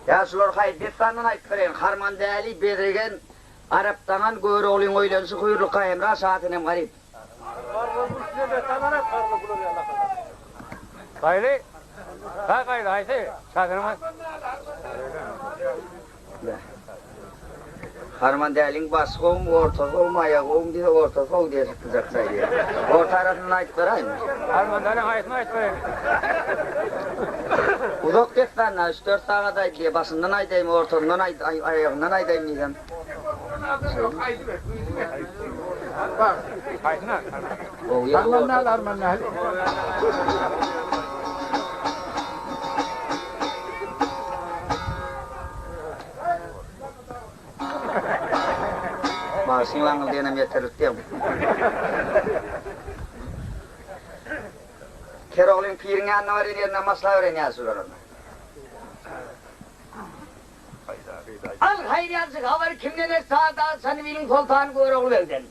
Ýa şular haýsy dessandan aýdyp bereýin, Harmandäli, Bezirgen, Arap daňan, Göroglyň oýlanyşy, Hüýrlukga, Hemra, Şasenem, Garyp. Gaýly? Gaý gaýly haýsy? Şasenem gaý. Harmandäliň başy gowumy, ortasy gowumy, aýagy gowumy diýse, ortasy gowy diýer çykdyjak çaý. Orta arasyny aýdyp beräými? Harmandäliň haýsyny aýdyp beräýin? Uzak dessan-da, üç-dört sagat aýdylýar. Başyndan aýdaýmy, ortasyndan aýagyndan aýdaýmy diýsem. Haýsyny? Gowy ýeri Harmandäli, ortasy. Harmandäli. Bagşyň laňňyl diýenem ýeterlik diýeň. Keroglyň piriň ýanyna barýan ýerinden başlaberen ýaşulylar onda. Al haýranjyk habary kimden eşitse Adal Çanybiliň soltany Görogly begden.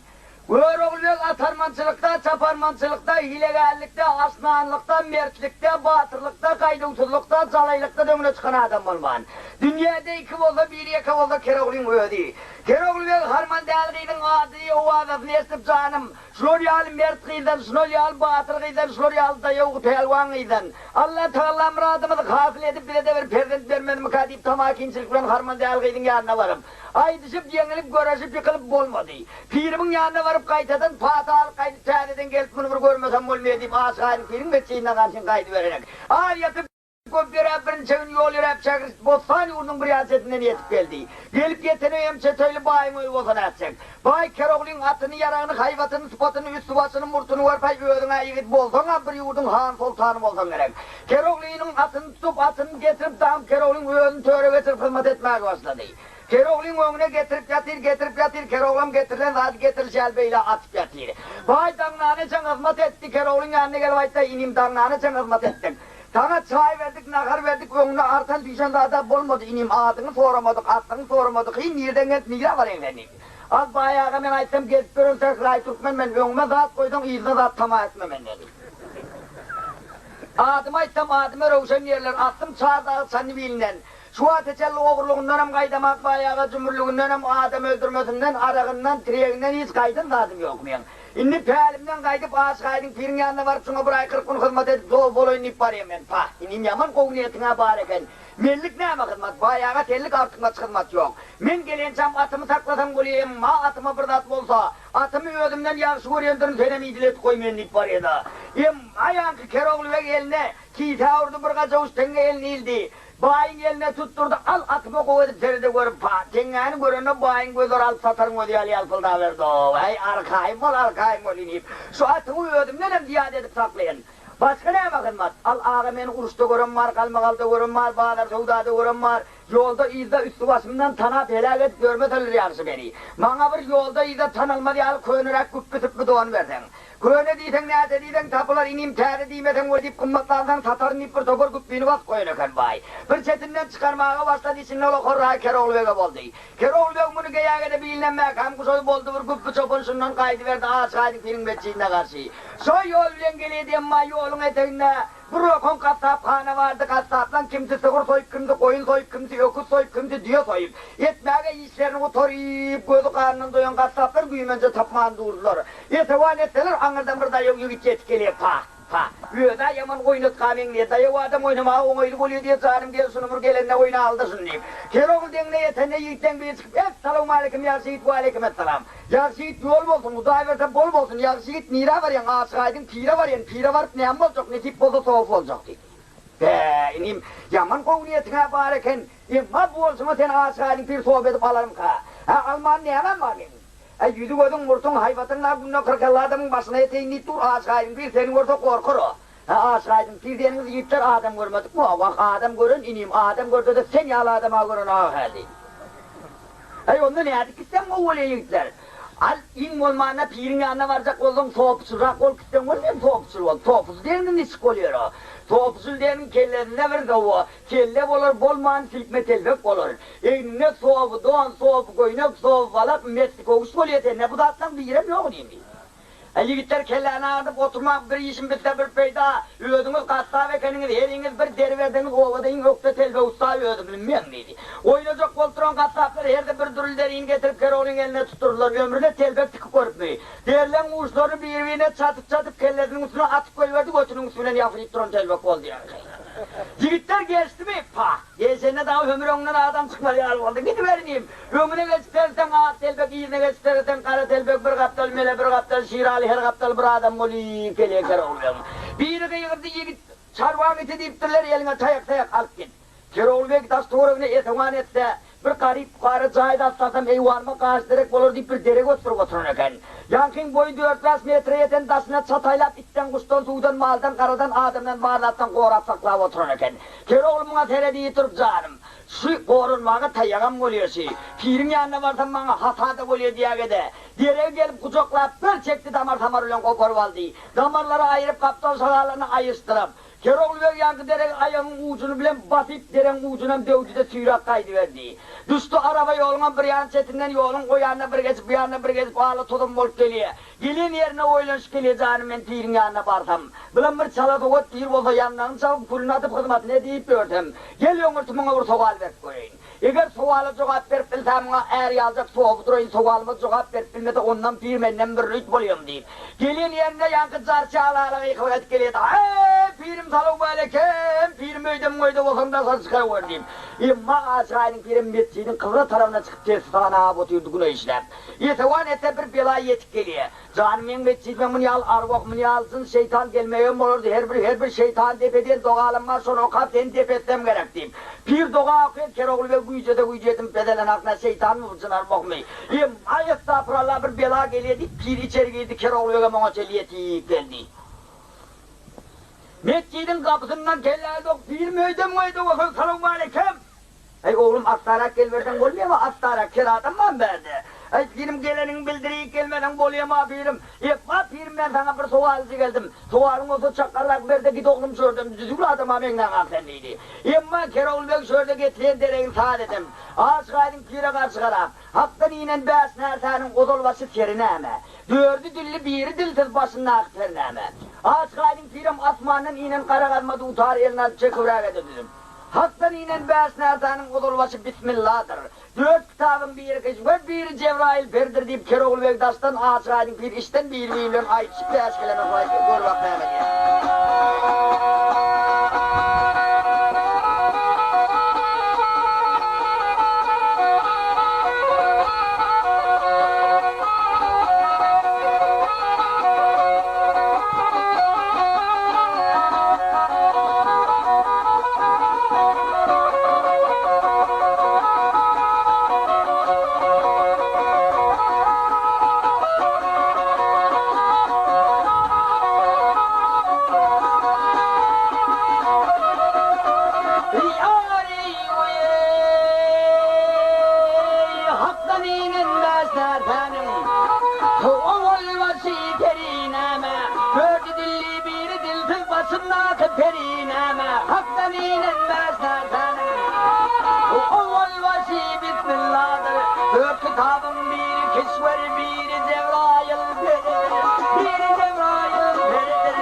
Görogly beg atarmançylykda, çaparmançylykda, hilegärlikde, arslanlykda, mertlikde, batyrlykda, gaýduwsyzlykda, jalaýlykda öňüne çykan adam bolman. Dünýäde iki bolsa, biri ýeke bolsa Keroglyň özi. Kerogly beg Harman däli gyzyň ady, owazasyny eşidip janym, şular ýaly mert gyzdan, şular ýaly batyr gyzdan, şular ýaly daýaw pälwan gyzdan, Alla tagalla myradymyzy hasyl edip bize-de bir perzent bermezmika diýip tamakinçilik bilen Harman däli gyzyň ýanyna baryp, Aýdyşyp, ýeňilip, göreşip, ýykylyp bolmady. Pirimiň ýanyna baryp, gaýtadan pata alyp gaýdyp, täzeden gelip, muny bir görmesem bolmaýar diýip, Aşyk Aýdyň piriň metjidine garşyn gaýdyberenek. Az ýatyp, köp ýöräp, birniçe gün ýol ýöräp, şähriş Bossan ýurdunyň bir ýaly çetinden ýetip geldi. Gelip ýetene hem çeteýli baýyň öýi bolsa nätjek. Baý Keroglyň atyny, ýaragyny, haýbatyny, sypatyny, üsti-başyny, murtuny görüp, Häý, özüň-ä ýigit bolsaň-a, bir ýurduň han-soltany bolsaň gerek. Keroglynyň atyny tutup, atyny getirip, daňyp, Keroglyň özüni töre geçirip hyzmat etmäge başlady. Keroglyň öňüne getirip ýatyr, getirip ýatyr, Keroglam getirilen zady getirilişi ýaly beýle atyp ýatyr. Baý daňdana çen hyzmat etdi, Keroglyň ýanyna gelip aýtdy, Inim, daňdana çen hyzmat etdik. Saňa çaý berdik, nahar berdik, öňüne artan-süýşen zad-a bolmady, inim, adyňy soramadyk, aslyňy soramadyk, hiý, nirden gelip, nirä barýaň sen diýdi. Al, baý aga, men aýtsam, gezip ýören sähraýy türkmen men, öňüme zat goýsaň, yzyna zat tama etme menden diýdi. Adymy aýtsam, adyma Röwşen diýerler, aslym Çardagy Çandybilinden. Şu wagta çenli ogrulygyndanam gaýdamak, baý aga, jümrüligindenem, adam öldürmesinden, aragyndan, tireginden hiç gaýdan zadym ýok meň. Indi pälimden gaýdyp, Aşyk Aýdyň piriň ýanyna baryp, şoňa bir aý 40 gün hyzmat edip, dow bolaýyn diýip barýan men. Pah, inim, ýaman gowy niýetiň-ä bar eken. Menlik näme hyzmat, baý aga, senlik artykmaç hyzmat ýok. Men gelençäm atymy saklasaň bolýa, emma atyma bir zat bolsa, atymy özümden ýagşy görýändirin, senem idil edip goý meni diýip barýan-a. Emma ýaňky Kerogly beg eline kisä urdy, bir gajawuç teňňe eline ildi. Baýyň eline tutdurdy, Al, atyma gowy edip serede gör, pa, teňňäni görende baýyň gözleri alyp sataryň gözi ýaly ýalpyldaberdi-ow, Häý, arkaýyn bol, arkaýyn bol inim, şu atyňy özümdenem zyýada edip saklaýyn. Başga näme hyzmat? Al, aga, meni uruşda gören bar, galmagalda gören bar, bazar-söwdada gören bar, ýolda-yzda üsti-başymdan tanap heläk edip ýörmeseler ýagşy meni. Maňa bir ýolda-yzda tanalmaz ýaly köneräk güpbi-süpbi don berseň. Köne diýseň näçe diýseň tapylar inim täze diýmeseň we diýip gymmatlansaň sataryn diýip bir topar güpbini basyp goýan eken baý. Bir çetinden çykarmaga başlady içinde ol okarragy Kerogly bege boldy. Kerogly beg muny geýägede bilinden mäkäm guşady boldy bir güpbi çopan şundan gaýdyberdi Aşyk Aýdyň piriň metjidine garşy. Şo ýol bilen gelýedi emma ýoluň eteginde Bir okan gassaphana bardy, gassaplaň kimsi sygyr soýup, kimsi goýun soýup, kimsi öküz soýup, kimsi düýe soýup, etmäge işlerini gutaryp, gözi garnyndan doýan gassaplar güýmenje tapman durdular. Esewan etseler, aňyrdan bir daýaw ýigit ýetip gelýär, Pah, pah, öz-ä ýaman oýnatga meňzeýär, daýaw adam oýnamaga oňaýly bolýar diýýär, janym gel şuny bir gelende oýna aldyrsyn diýip. Kerogly deňine ýetende ýigitleň biri çykyp, Essalawmaleýkim, ýagşy ýigit, waleýkimessalam. Ýagşy ýigit ýol bolsun, Hudaý berse bol bolsun, ýagşy ýigit nirä barýaň, Aşyk Aýdyň pire barýan, pire baryp näme boljak, nesip bolsa sowap boljak diýdi. Bä, inim, ýaman gowy niýetiň-ä bar eken, emma bu bolşuňa seni Aşyk Aýdyň pir sowap edip alarmyka? Hä, alman nämem bar meniň? Äý, ýüzi-gözüň, murtuň, haýbatyň-la günde 40-50 adamyň başyna ýeteýin diýip dur, Aşyk Aýdyň pir seni görse gorkar-a. Hä, Aşyk Aýdyň pir diýeniňiz ýigitler adam görmedikmi? Wah, adam gören inim, adam görse-de sen ýaly adam-a gören-a hä diýdi. Äý, onda nädip gitsem gowy bolýa ýigitler? Al, iň bolmanda piriň ýanyna barjak bolsaň, sopuçylrak bolup gitseň bolmaýarmy, sopuçyl bolup? Sopuçyl diýeniň niçik bolýar-a? Sopuçyl diýeniň kellesinde bir sowa, kelle bolar, bolman silkme telpek bolar. Egninde sowy don, sowy köýnek, sowy balak, messi köwüş bolýa sende bu zatlaň birem ýok inim. Äý ýigitler kelläni agyrdyp oturmaň bir işim bitse bir peýda, özüňiz gassap ekeniňiz heriňiz bir deri berseňiz obada iň ökde telbe ussa özümlim men diýdi. Oýnajak bolup duran gassaplar hersi bir dürli derini getirip Keroglyň eline tutdurdylar. Ömrüne telpek tikip görüpmi. Derileň uçlaryny biri-birine çatyp-çatyp kellesiniň üstüne atyp goýberdi götüniň üsti bilen ýapyryp duran telpek boldy ýaňky. Ýigitler gelişdimi? Pah! Gelşende dagy hömür öňünden adam çykmaz ýaly boldy. Gidiberin! Öňüne geçip seretseň ak telpek, yzyna geçip seretseň gara telpek, bir gapdal mele, bir gapdal şiraly, her gapdal bir adam bolyp gelýär Kerogly begiň. Biri gygyrdy, Ýigit, çarwaň iti diýipdirler, eliňe taýak-saýak alyp git. Kerogly beg daş-töweregine esewan etse, bir garyp-pukara jaý zat salsam eýwanyma gaş derek bolar diýip bir derek ösdürip oturan eken. Ýaňkyň boýy dört-bäş metre ýeten daşyna çataýlap itden-guşdan, suwdan, maldan, garadan, adamdan, bar zatdan gorap saklap oturan eken. Kerogly muňa serediýip durup, Janym, Şu goranmaga taýagam bolýa şi. Piriň ýanyna barsam maňa hasa-da bolýa diýäge-de. Deregi gelip gujaklap bir çekdi damar-samar bilen goparyp aldy. Damarlary aýyryp gapdal şagalaryny aýyşdyryp. Kerogly beg ýaňky deregi aýagyň ujuny bilen basyp deregiň ujunam döwdi-de süýräp gaýdyberdi. Düşdi araba ýoluňam bir ýan çetinden ýoluň o ýanyna bir geçip bu ýanyna bir gezip ala tozan bolup gelýä. Gelen ýerine oýlanyşyp gelýä janym men piriň ýanyna barsam, bulam bir çala sowat pir bolsa ýandagyny çabyp külüni atyp hyzmatyny edip ýörsem, gel öňürti muňa bir sowal berip göreýin. Eger sowala jogap berip bilsä muňa är ýaljak sowy duraýyn sowalyma jogap berip bilmese ondan pir menden mürrit bolýam diýip. Gelen ýerinde ýaňky jarçy ala-ala gykylyk edip gelýärdi, Aý, pirim salowmaleýkem, pirim öýdemiň öýde bolsam daşary çykawer diýip. Emma Aşyk Aýdyň pirem metjidiň kybla tarabyna çykyp tebsi sanap otyrdy güne işläp. Esewan etse bir bela ýetip gelýä. Janym meň metjidime muny ýaly arwah, muny ýaly jyn, şeýtan gelmegem bolardy, her bir her bir şeýtany dep edýän dogalam bar, şony okap seni dep etsem gerek diýip. Pir doga okyar, Kerogly beg güýjese güýjedim, pedelen hakna şeýtanmy bu jyn arwahmy? Emma estapurallah bir bela gelýä diýip, pir içeri girdi, Kerogly begem oňa çenli ýetip geldi. Metjidiň gapysyndan kelle dok, pirim öýdem-öýde bolsaň salowmaleýkem! Äý, oglum, assarak geliberseň bolmaýamy, assarak, ker adam barmy bärde? Äý, pirim, geleniňi bildirip gelmeseň bolýamy, pirim? Epba, pirim, men saňa bir sowalyjy geldim. Sowalyň bolsa çakarrak ber-de git oglum şu ýerden, düzüwli adama meňzäňok sen diýdi. Emma Kerogly beg şu ýerde getiren deregini saz edem. Aşyk Aýdyň pire garşy garap, Hakdan inen bäş närsäniň ozalbaşy seri näme? Dördi dilli, biri dilsiz başyndaky per näme? Aşyk Aýdyň pirem asmandan inen gara gazma dutary eline alyp çekibräge-de düzüp. Hakdan inen bäş närsäniň ozalbaşy Bismilladyr. Dört kitabyň biri Hyjwet, biri Jebraýyl perdir diýip Kerogly beg daşdan, Aşyk Aýdyň pir içden biri-biri bilen aýdyşyp bäşgeleme soraýyp gör bak näme diýýär. Hakdan inen bäş-närsäniň owal-başy peri näme? Dördi dilli, biri dilsiz başyndaky peri näme? Hakdan inen bäş-närsäniň owal-başy Bismilladyr. Dört kitabyň biri Kişwer, biri Jebraýyl peridir, biri Jebraýyl peridir.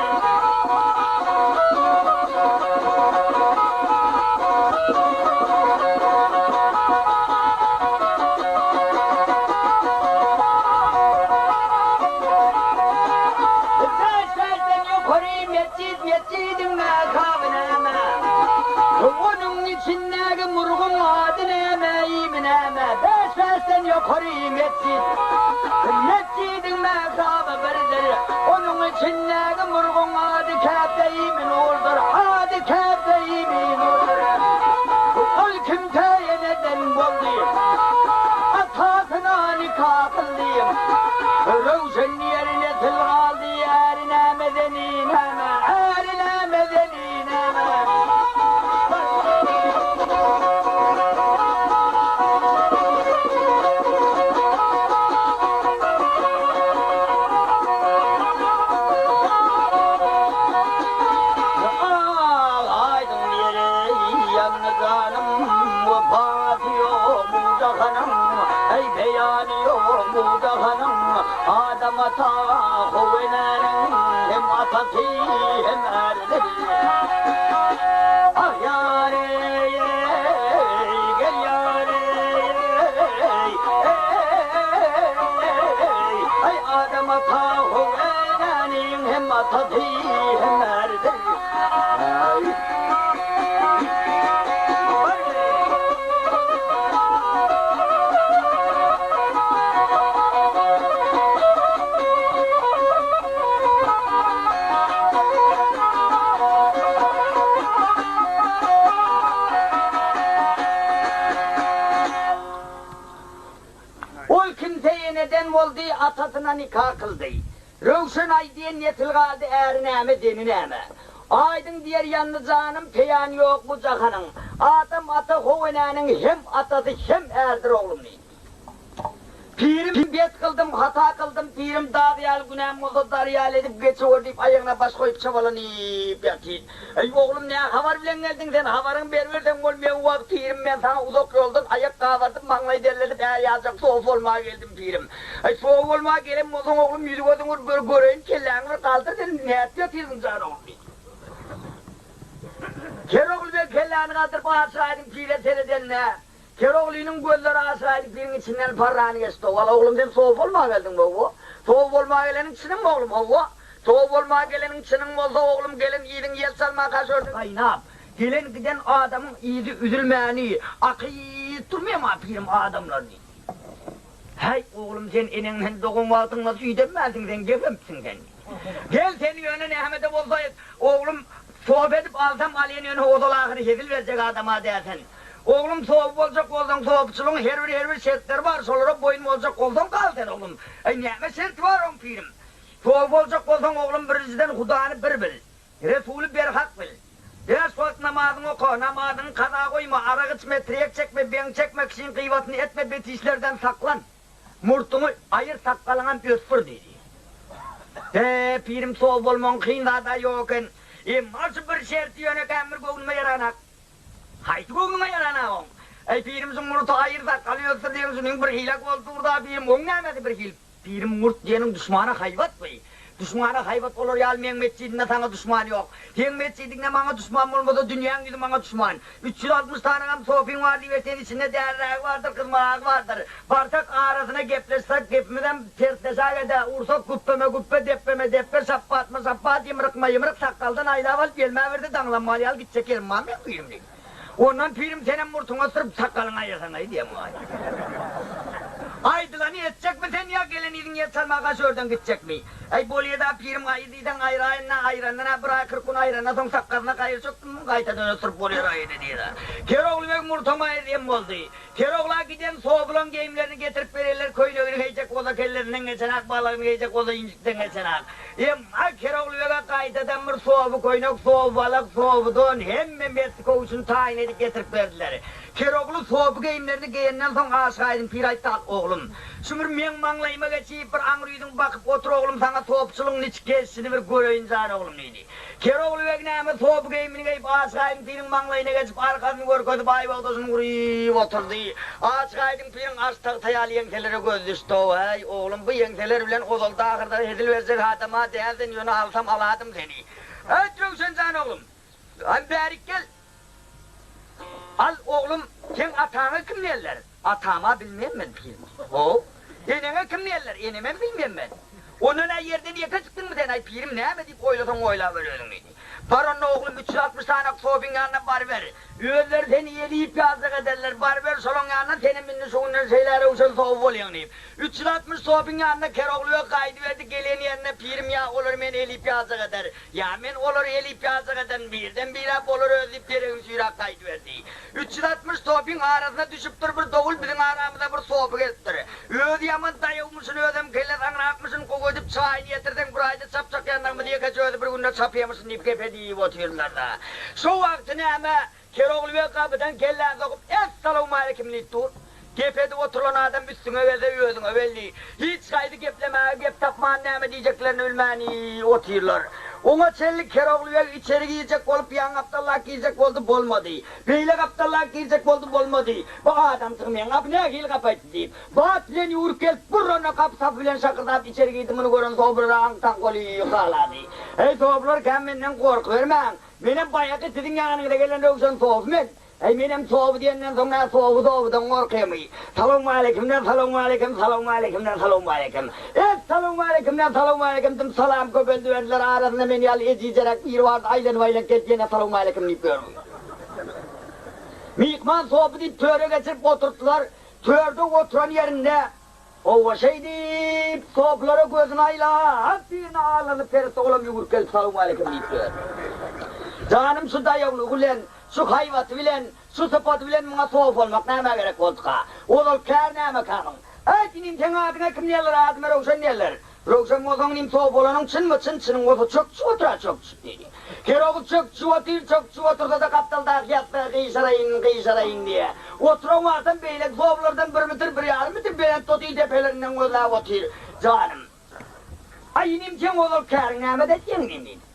Bäş-bäşden ýokary metjit, metjidiň mähraby näme? Onuň içindäki murguň ady näme, iými näme? Bäş-bäşden ýokary metjit, metjidiň mähraby birdir. Onuň içindäki murguň ady Käbe-i Nurdur, ady Käbe-i Nurdur. Ol kim tä eneden boldy, Atasyna nika kyldy. Röwşen ýeri nesil galdy, Äri näme, zeni näme, Äri näme, zeni näme. Aýdyň ýeri ýandy janym, Wepasy ýok. jahanyň, Eý, beýany ýok bu jahanyň, Adam ata How enäniň hem atasy, hem äridir. Ah, ýar-eý, gel ýar-eý, eý, Eý, Adam ata How enäniň hem atasy, hem äridir. Ol kimse eneden boldy, atasyna nika kyldy. Röwşen aý diýen nesil galdy äri näme deni näme. Aýdyň diýer ýandy janym peýany ýok bu jahanyň. Adam ata How enäniň hem atasy hem ärdir oglum diýdi. Pirim bet kyldym hata kyldym pirim dag ýaly günäm bolsa dar ýaly edip geçiwer diýip aýagyna baş goýup çabalanyp ýatyr. Eý oglum nä habar bilen geldiň sen habaryňy beriberseň bolmaýa wah pirim men saňa uzak ýoldan aýak gabardyp maňlaý derledip är ýaljak sowuk bolmaga geldim pirim. Aý, sowa bolmaga gelen bolsaň, oglum, ýüzi-gözüňi bir göreýin, kelläňi bir galdyr sen, nädip ýatyrsyň, jan oglum, diýdi. Kerogly beg kelläni galdyryp, Aşyr Aýdyň pire seredende, Keroglynyň gözleri Aşyr Aýdyň piriň içinden parrany geçdi. Wala, oglum, sen sowa bolmaga geldiňmi, hawa? Sowa bolmaga geleniň çynyňmy, oglum, hawa? Sowa bolmaga geleniň çynyň bolsa, oglum, gelen yzyň ýel çalmaka şörde gaýnap, gelen-giden adamyň yzy üzülmäni, akyp durmaýam-a pirim adamlar, diýdi. Häý, oglum, sen eneňden dogan wagtyňda süýdemmänsiň, sen gepempsiň sen. Gel, seni ýöne näme-de bolsa et, oglum, sop edip alsam alýan ýöne ozal-ahyry hezil berjek adam-a däl sen. Oglum, sopy boljak bolsaň, sopuçylygyň her bir, her bir şertleri bar, şolara boýun boljak bolsaň gal sen, oglum. Äý, näme şerti bar oň, pirim? Sopy boljak bolsaň, oglum, birinjiden Hudany bir bil. Resuly berhak bil. Bäş wagt namazyňy oka, namazyňy kaza goýma, arak içme, tirýek çekme, beň çekme, kişiň gyýbatyny etme, bet işlerden saklan. Murtuňy aýyr, sakgalyňam ösdür diýdi. He, pirim sow bolmagyň kyn zad-a ýok eken. Emma şu bir şerti ýönekäm bir göwnüme ýaranak. Haýsy göwnüňe ýaranak oň? Äý, pirim şu murty aýyr, sakgaly ösdür diýen şunyň bir hilek bolup dur-da, pirim, oň nämesi bir hil? Pirim murt diýeniň duşmana haýbat by. Duşmana haýbat bolar ýaly meň metjidimde saňa duşman ýok. Seň metjidiňde maňa duşman bolmasa dünýäň ýüzi maňa duşman. 360 sanagam sopyň bar diýip sen içinde dälirägi bardyr gyzmagy bardyr. Barsak arasyna gepleşsek gepimizem tersleşägede ursak güpbeme güpbe depbeme depbe şapbatma şapbat ýymrykma ýymryk sakgaldan aýlap alyp ýelmäberse daňlanmaly ýaly gitjek ýerim bar meň pirim diýdi. Ondan pirim senem murtuňy ösdürip sakgalyňy aýyrsaňaý diýen waý. Aýdylany etjekmi sen ýa gelen yzyň ýel çalmaga şörden gitjekmi? Äý bolýada pirim aýyr diýseň aýraýynda aýrandan-a bir aý 40 gün aýrandan soň sakgalyna gaýyr çökdüm gaýtadan ösdürip bolýaraýda diýdi. Kerogly beg murtam aýyr diýen boldy. Kerogla giden sobulaň geýimlerini getirip bererler köýnegini geýjek bolsa kellesinden geçenak balagyny geýjek bolsa injikden geçenak. Emma Kerogly bege gaýtadan bir soby köýnek, soby balak, soby don, hemme messi köwşüni taýyn edip getirip berdiler. Kerogly soby geýimlerini geýenden soň Aşyk Aýdyň pir aýtdy, Al, oglum, şu bir meň maňlaýyma geçip, bir aňry ýüzüň bakyp otur, oglum, saňa sopuçylygyň niçik gelşini bir göreýin jan, oglum, diýdi. Kerogly beg näme soby geýimini geýip, Aşyk Aýdyň piriň maňlaýyna geçip, arkasyny görkezip, aýbogdaşyny guryp oturdy. Aşyk Aýdyň piriň aş tagta ýaly ýeňselere gözi düşdi-ow, Häý, oglum, bu ýeňseler bilen ozalda-ahyrda hezil berjek adam-a däl sen, ýöne alsam aladym seni. Häýt, Röwşen jan oglum, hany bärik gel. Al, oglum, seň ataňa kim diýerler? Atama bilmen men, pirim. How, eneňe kim diýerler? Enemem bilmen men. Onda nä ýerden ýeke çykdyňmy sen? Aý, pirim, näme diýip oýlasaň oýlaber özüň diýdi. Bar onda, oglum, 360 sany sopyň ýanyna baryber. Özleri seni elip ýazjak ederler. Baryber şolaň ýanyna, senem indi şu günden şeýle röwşen sopy bolýaň diýip. 360 sopyň ýanyna Kerogly beg gaýdyberdi, gelen ýerine, Pirim, ýa olar meni elip ýazjak eder. Ýa men olary elip ýazjak ederin, birden birä bolar özi diýip deregini süýräp gaýdyberdi. 360 sopyň arasyna düşüpdir bir dowul biziň aramyza bir sopy gelipdir. Özi ýaman daýawmyşyn özem kelle saňrakmyşyn gowy edip çaýyny ýetirseň bir aýda çapjak ýandygymyzy ýekeje özi bir günde çapýamyşyn diýip gep edip otyrdylarda. Şo wagty näme Kerogly beg gapydan kelläni sokup Essalawmaleýkim diýip dur. Gep edip oturan adam üstüňe gelse özüňe belli. Hiç haýsy geplemäge gep tapman näme diýjeklerini bilmän otyrlar. Oňa çenli Kerogly beg içeri girjek bolup ýan gapdallap girjek boldy bolmady. Beýle gapdallap girjek boldy bolmady. Bu adamjyk meň gapy nähili gapy aýtdy diýip. Bat bilen ýüwrüp gelip burranda gapy sapy bilen şakyrdap içeri girdi muny gören sowbular aňk-taňk bolup galady. Eý sowbular kän menden gorkubermäň. Menem baýaky siziň ýanyňyza gelen Röwşen sowby men. Äý menem sowy diýenden soň nä sowy sowydan gorkýamy. Salowmaleýkimden salowmaleýkim salowmaleýkimden salowmaleýkim. Essalowmaleýkimden salowmaleýkim diýdim salam köpeldiberdiler arasynda men ýaly ejizeräk biri bardy aýlanyp aýlanyp gelip ýene salowmaleýkim diýip ýördi. Myhman sopy diýip töre geçirip oturtdylar. Törde oturan ýerinde Howwa şeý diýip sopylara gözüni aýlap birine allanyp seretse olam ýüwürip gelip salowmaleýkim diýip ýördi. Janym şu daýawlygy bilen Şu haýbaty bilen, şu sypaty bilen muňa sopy bolmak nämä gerek bolduka? Ozal kär nämekä muň? Äýt, inim, seň adyňa kim diýerler, adyma Röwşen diýerler. Röwşen bolsaň, inim, sopy bolanyň çynmy, çyn, çynyň bolsa çökçüp otur-a, çökçüp, diýdi. Keroguz çökçüp otyr, çökçüp otursa-da gapdaldaky ýassyga gyşaraýyn, gyşaraýyn diýýär. Oturan wagtam beýleki sopylardan bir metr, bir ýarym metr belentde otyr, depelerinden gözläp otyr, janym. Aý, inim, seň ozal käriň nämede diýeň, inim, diýdi.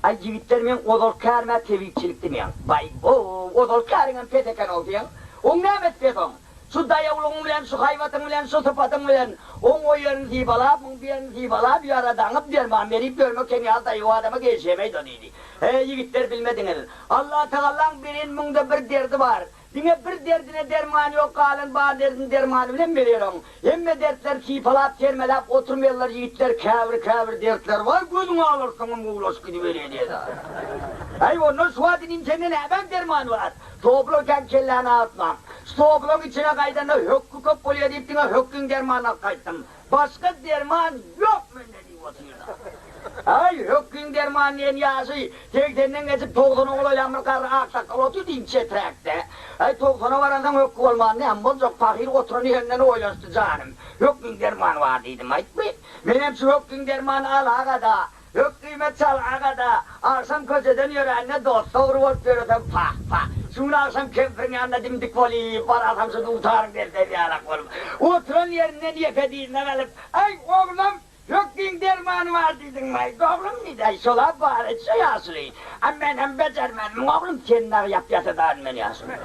Aý, ýigitler, meň ozal kärim-ä tebipçilikdi meň. Baý-bow, ozal käriňem pes eken-ow diýeň. Oň nämesi pes oň? Şu daýawlygyň bilen, şu haýbatyň bilen, şu sypatyň bilen oň o ýerini sypalap, muň bu ýerini sypalap, ýara daňyp, derman berip ýörmek sen ýaly daýaw adama gelişemeýd-o diýdi. Heý, ýigitler, bilmediňiz. Allatagallaň beren müňde bir derdi bar. Diňe bir derdine derman ýok galan bar derdini dermany bilen berýär oň. Hemme dertleri sypalap sermeläp oturmaýarlar ýigitler käbir käbir dertler bar gözüňi alarsyňam gowulaşyp gidiberýär diýýär. Äý ondan şu wagt inim sende nämäň dermany bar? Topla kän kelläni agyrtmaň. Şu toplaň içine gaýdanda hökgi köp bolýar diýip diňe hökgiň dermanyny alyp gaýtdym. Başga derman ýok mende diýip otyrda. Aý, hökgiň dermany diýen ýaşy segsenden geçip togsana golaýlan bir garry aksakgal otyr diýdim çeträkde. Aý, togsana baransoň hökgi bolman näme boljak, pahyr oturan ýerinden oýlanyşdy janym. Hökgiň dermany bar diýdim aýtmy. Menem şu hökgiň dermanyny alaga-da, Hökgime çal aga-da, agşam köçeden ýörände dos-dogry bolup ýöresem, pah-pah, şu gün agşam kempiriň ýanynda dim-dik bolyp, barasam şu dutaryň dersegi ýalak bolup, oturan ýerinden ýeke dyzyna galyp, Aý, oglum, hökgiň dermany bar diýdiňmi-aý, oglum, diýdi, Aý, şol-a bar, şo ýaşuly. A menem bejermenmiň, oglum, sen dagy ýap-ýasadaryn men ýaşuly.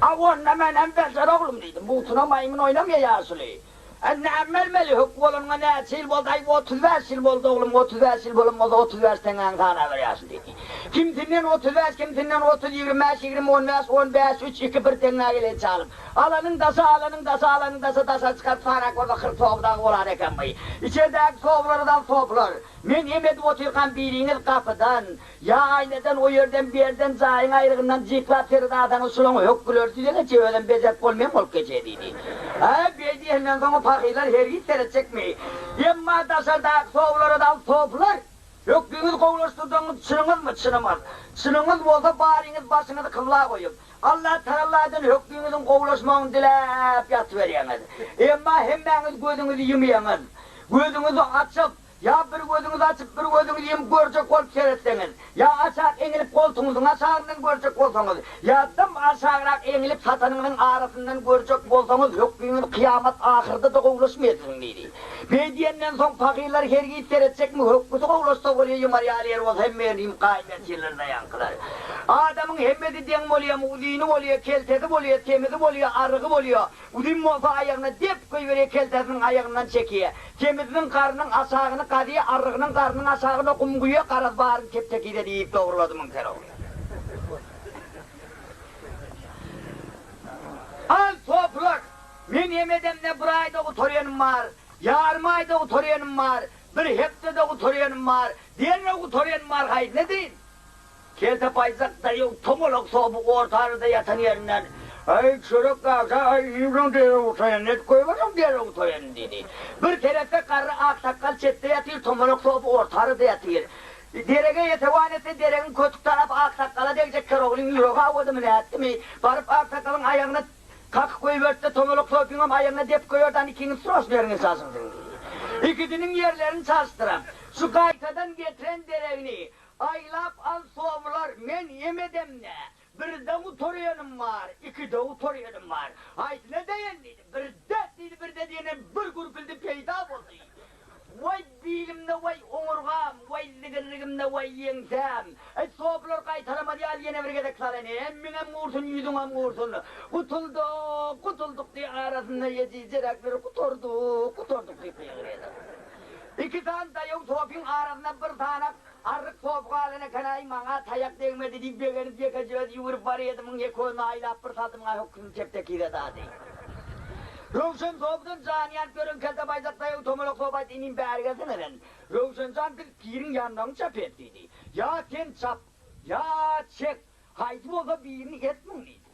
A onda menem bejer, oglum, diýdi. Butuna maýmyn oýnamýar ýaşuly. Ä, näme bermeli, hök bolanyňa näçe ýyl boldy, aý, 35 ýyl boldy, oglum, 35 ýyl bolan bolsa, 35 teňňäňi sanaber ýaşuly diýdi. Kimsinden 35, kimsinden 30, 25, 20, on bäş, on bäş, üç, iki, bir teňňä gelen çalyp. Alanyň daşa, alanyň daşa, alanyň daşa, daşa çykaryp sanak bolsa, kyrk sow dagy bolan eken by. Içerdäki sowlary-da sowlar. Men em edip otyrkam biriňiz gapydan, Ýa aýnadan o ýerden bu ýerden jaýyň aýrygyndan jyklap seredasaňyz şulaň hökgüleri size geçýä özem bejerip bolmaýan bolup geçýä diýdi. Hä beý diýenden soň pahyrlar hergiz seretjekmi? Emma daşardaky sowlara dal sopylar. Hökgüňiz gowulaşdyrdygyňyz çynyňyzmy çynymyz? Çynyňyz bolsa baryňyz başyňyzy kybla goýup, Alla tagalladan hökgüňiziň gowulaşmagyny diläp ýatyberýäňiz. Emma hemmäňiz gözüňizi ýumýaňyz. Gözüňizi açyp, Ýa bir gözüňizi açyp, bir gözüňizi ýumup görjek bolup seretseňiz, ýa aşak eňilip goltugyňyzyň aşagyndan görjek bolsaňyz, ýa dym aşagrak eňilip satanyňyzyň arasyndan görjek bolsaňyz, hökmüňiz kyýamat ahyrda-da gowulaşmaýar siziň diýdi. Beý diýenden soň pahyrlar hergiz seretjekmi, hökmüsi gowulaşsa bolýa ýumar ýaly ýer bolsa hemme ýerini ýumup gaýym ýatyrlar-da ýaňkylar. Adamyň hemmesi deň bolýamy, uzyny bolýa, keltesi bolýa, semizi bolýa, arygy bolýa, Uzyn bolsa aýagyna dep goýberýär, keltesiniň aýagyndan çekýär. Semiziniň garnyň aşagyny gazýar, arrygynyň garnyň aşagyna gum guýýar, garaz baryny tep-tekiz edip dogrulady müňker ogly. Al sopular! Men hem edemde bir aýda gutarýanym bar, ýarym aýda gutarýanym bar, bir hepdede gutarýanym bar, derrew gutarýanym bar, haýsyny edeýin? Kelte paýzak daýaw tomalak soby orta arada ýatan ýerinden, Äý, çörek gagşa, aý, ýylan derrew gutaýan, edip goýberseň derrew gutaýan diýdi. Bir seretse garry aksakgal çetde ýatyr, tomalak soby orta arada ýatyr. Derege esewan etse deregiň kötük tarapy aksakgala degjek Keroglyň ýüregi awudymy nätdimi, baryp aksakgalyň aýagyna kakyp goýberdi-de, tomalak sopyňam aýagyna depip goýberdi, Hany ikiňiz sroçno ýeriňizi çalşyň siziň diýdi. Ikisiniň ýerlerini çalyşdyram, şu gaýtadan getiren deregini Aýlap al sowlar, men ýemedem-dä. Birde gutarýanym bar, ikide gutarýanym bar. Haýsyna deýen diýdi. Birde diýdi, birde diýenden bir gürpüldi peýda boldy. Waý bilimde, waý oňurgam, waý zigirligimde, waý ýeňsäm. Eý, sopylar gaýtalamaz ýaly ýene bir gezek sal ene, emmiňem gursun, ýüzüňem gursun. Gutuldyk, gutuldyk diý, arasynda ejizjeräkleri gutardyk, gutardyk diýip gygyrýarlar. Iki sany daýaw sopyň arasynda bir sanak arryk sopy galan eken-aý, maňa taýak degmedi diýip begenip ýekeje özi ýüwürip barýadymyň ýeke özüni aýlap bir saldymyň-a höküsini çepdeki zady. Röwşen sopydan jany ýanyp ýören kelte baýdak daýaw tomalak sopy aýtdy, inim bäri gelsene sen. Röwşen jan biz piriň ýandagyny çap et diýdi. Ýa sen çap, ýa çek, haýsy bolsa birini et muň diýdi.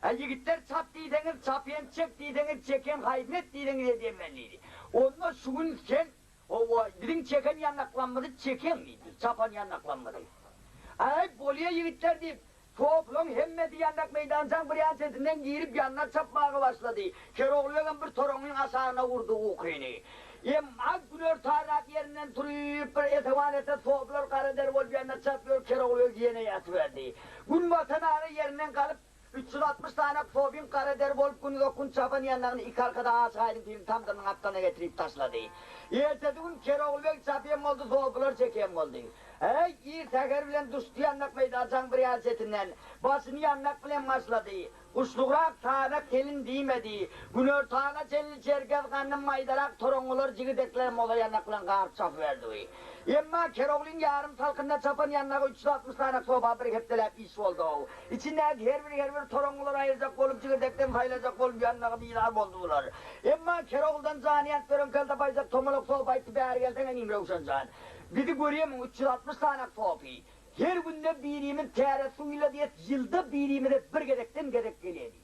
Ä ýigitler çap diýseňiz çapýan, çek diýseňiz çekýän, haýsyny et diýseňiz edýän men diýdi. Onda şu gün sen, hawa, biziň çeken ýandaklarymyzy çekeň diýdi, çapan ýandaklarymyzy. Äý, bolýa ýigitler diýip, Toplaň hemmesi ýandak meýdançaň bir ýan çetinden girip ýandak çapmaga başlady. Kerogly begem bir toraňňyň aşagyna urdy ukyny. Emma günortanrak ýerinden turyp bir esewan etse soplar gara der bolup ýandak çapyp ýör Kerogly beg ýene ýatyberdi. Gün batan ara ýerinden galyp 360 sany sopyň gara der bolup gün uzak gün çapan ýandagyny iki arkada Aşyk Aýdyň piriň tamdyrynyň gapdalyna getirip taşlady. Ertesi gün Kerogly beg çapýan boldy sopylar çekýän boldy. Äý, ir säher bilen duşdy ýandak meýdançaň bir ýan çetinden. Başyny ýandak bilen başlady. Guşlugrak sanak gelin diýmedi. Günortana çenli çerkez gandym maýdarak toraňňylar jigidekler moza ýandak bilen garyp çapyberdi. Emma Keroglyň ýarym salkynda çapan ýandagy 360 sanak soba bir hepdeläp iş boldy-ow. Içindäki her bir her bir toraňňylary aýyrjak bolup jigirdekden saýlajak bolup ýandagy bizar boldy bular. Emma Keroglydan jany ýanyp ýören kelte baýjak tomalak sopa aýtdy bäri gelseň inim Röwşen jan. Bizi görýämiň 360 sany sopy. Her günde birimiz täret suw ýyladýas, ýylda birimize bir gezekden gezek gelýär diýdi.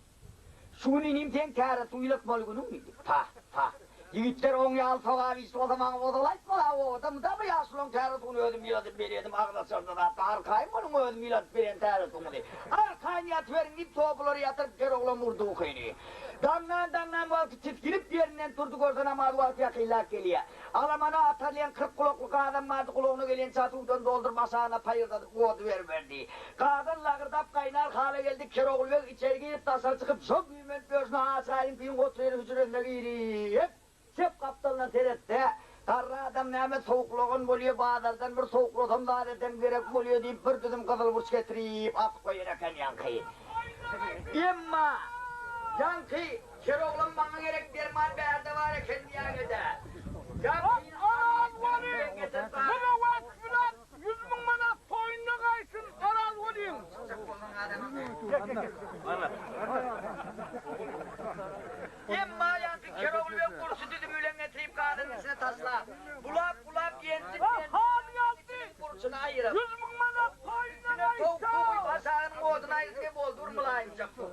Şu gün inim seň täret suw ýylatmaly günüň diýdi. Pah, pah. Ýigitler oň ýaly sogap iş bolsa maňa ozal aýtmaly-a obada mydama ýaşulaň täret suwuny özüm ýyladyp berýärdim, agyz açarda zatda arkaýyn boluň özüm ýyladyp berýän täret suwuňyzy. Arkaýyn ýatyberiň diýip sopulary ýatyryp Keroglan urdy ukyny. Daňdan daňdan wagty tisginip ýerinden turdy görse namaz wagty ýakynlap gelýär. Alamana atarylýan 40 gulakly gazan bardy, gulagyna gelýänçä suwdan dolduryp, aşagyna paýyrdadyp ody beriberdi. Gazan lagyrdap gaýnar hala geldi, Kerogly beg içeri girip, daşary çykyp, şo güýmenip ýörşüne Aşygaýyň piň oturan hüjresine girip, çep gapdalyna seretse, garry adam näme sowuklagan bolýa, bazardan bir sowuklasam zat etsem gerek bolýa diýip, bir düzüm gyzyl burç getirip, asyp goýan eken ýaňky. Emma, ýaňky Keroglam maňa gerek derman bärde bar eken diýägede. Araz weli, muny wagt bilen 100 mün manat toýunda gaýsyn Araz weliň. Emma ýaňky Kerogly beg gurşy düzümi bilen getirip gazanyň içine taşlap, bulap bulap ýenjip ýenjip gurşuny aýyryp, 100 mün manat toýunda üstüne sowuk suw guýup gaýsa. aşagynyň oduny aýyrdy we boldy bir mylaýymjak suw.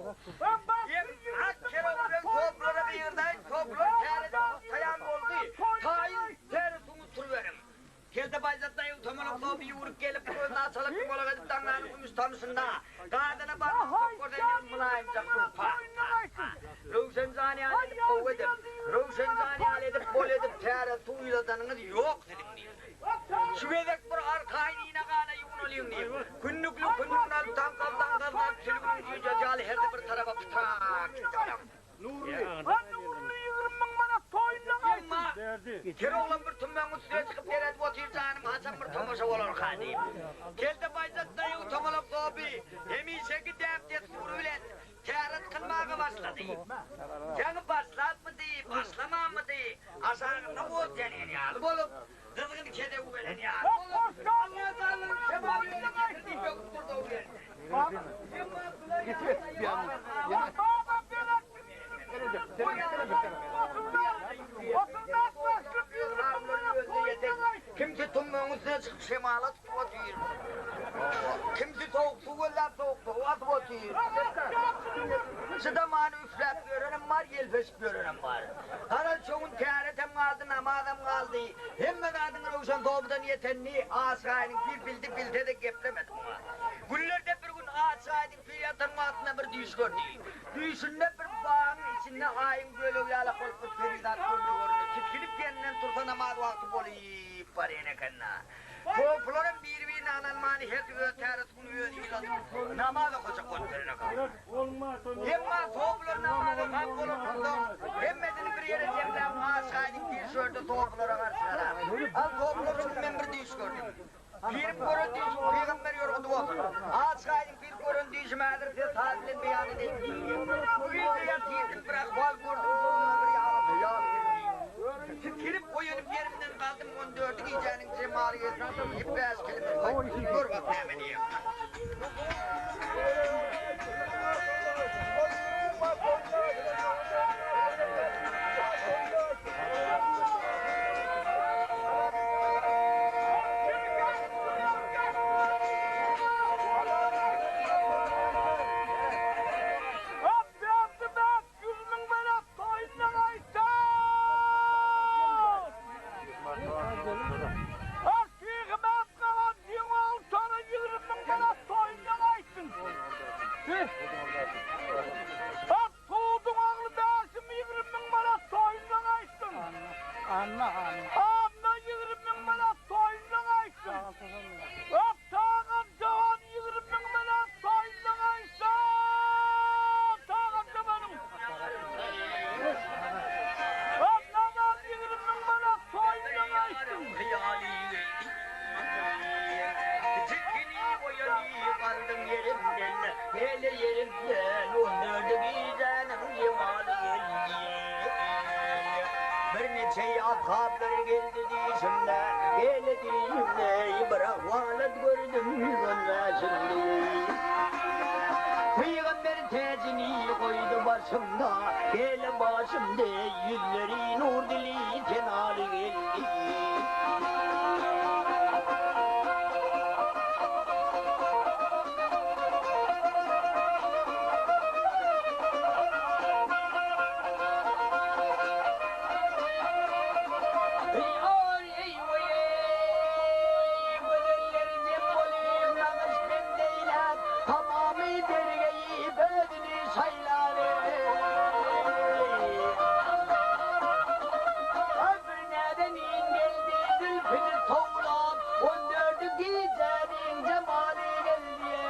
Ak kerogly beg toplara gygyrdaýyn, toplar täre taýan boldy. Taýyn täre suwuny turuberiň. Kelte Baýzat daýy tomalak sopy ýüwrüp gelip, gözüni açalak dumalak edip daňdanyň kümüş tamyşynda gazana barmak sok görse indi mylaýymjak suw pah, pah, pah. Röwşen jan ýaly edip gowy edip, Röwşen jan ýaly edip bol edip täre suw ýyladanyňyz ýok siziň diýdi. Şu gezek bir arkaýyn ine-gana ýuwunalyň diýip, kündükli kündügini alyp taňkal-taňkallap sülgüniň jüýjesi ýaly hersi bir tarapa pytrak gitdi olam. Nurly 20 müň manat toýunda Emma gaýsyn. Keroglan bir tümmegiň üstüne çykyp seredip otyr janym haçan bir tomaşa bolarka diýip. Kelte Baýzat daýy tomalak sopy hemişeki däp-dessury bilen täret kylmaga başlady. Ýaňy başlapmydy, başlamanmydy, aşagynda ot ýanýan ýaly bolup, gyzgyn kedew gelen ýaly bolup, Allatagalaň şemaly ýöne getir diýip böküp durdy o ýerde. Emma bular ýaly Baba berekli 35 başlyk 20 müň manat toýunda gaýsyn. Kimsi tümmegiň üstüne çykyp şemala tutup otyr. Kimsi sowuk suw gözläp sowuk suw atyp otyr. Çydamany üfläp ýörenem bar, ýelpeşip ýörenem bar. Garaz şo gün täretem galdy, namazam galdy. Hemme zadyň Röwşen sopudan ýetenini Aşyk Aýdyň pir bildi, bilse-de geplemedi muňa. Günlerde bir gün Aşyk Aýdyň pir ýatan wagtynda bir düýş gördi. Düýşünde bir bagyň içinde aýyň bölegi ýalak bolup bir perizat görnde göründi. Tisginip ýerinden tursa namaz wagty bolup barýan eken-dä. Sopularam biri-birini analmany hersi öz täretini öz ýyladyp namaz okajak bolup ýören eken. Emma sopular namaz okap bolandan soň, hemmesini bir ýere jemläp aşyk Aýdyň pir şu ýerde sopulara garşy garap, Al sopular şu gün men bir düýş gördüm. Pirim gören düýşüň pygamber ýorgudy bolsun. Aşyk Aýdyň pir gören düýşümi häzir size saz bilen beýan edeýin diýdi. Bu gije ýatyrdym bir ahwal gördüm göwnüme bir ýalan hyýal geldi. Tisginip oýanyp ýerimden galdym on dördi gijäniň jemaly geldi diýip bäş keleme aýtdy. Gör bak näme diýýär. Tuduň ogly Bäşim 20 000 manat toýundan gaýtsyn. Anna, Anna 20 000 manat toýundan gaýtsyn. Öp Tagan Jawan 20 000 manat toýundan gaýtsyn. Tagan Jawanyň. Öp Nazar 20 000 manat toýundan gaýtsyn. Çekini oýany galdym ýerimden, Mele ýerimden on dördi gijäniň jemaly geldi. Birniçe ashablar geldi diýşimde, Gele diýşimde bir ahwalat gördüm 115-indi. Pygamber täjini goýdy başymda, Gele başymda ýüzleri nur dili senaly geldi. Näzenin geldi zülpüni towlap, On dördü gijäniň jemaly geldi-eý.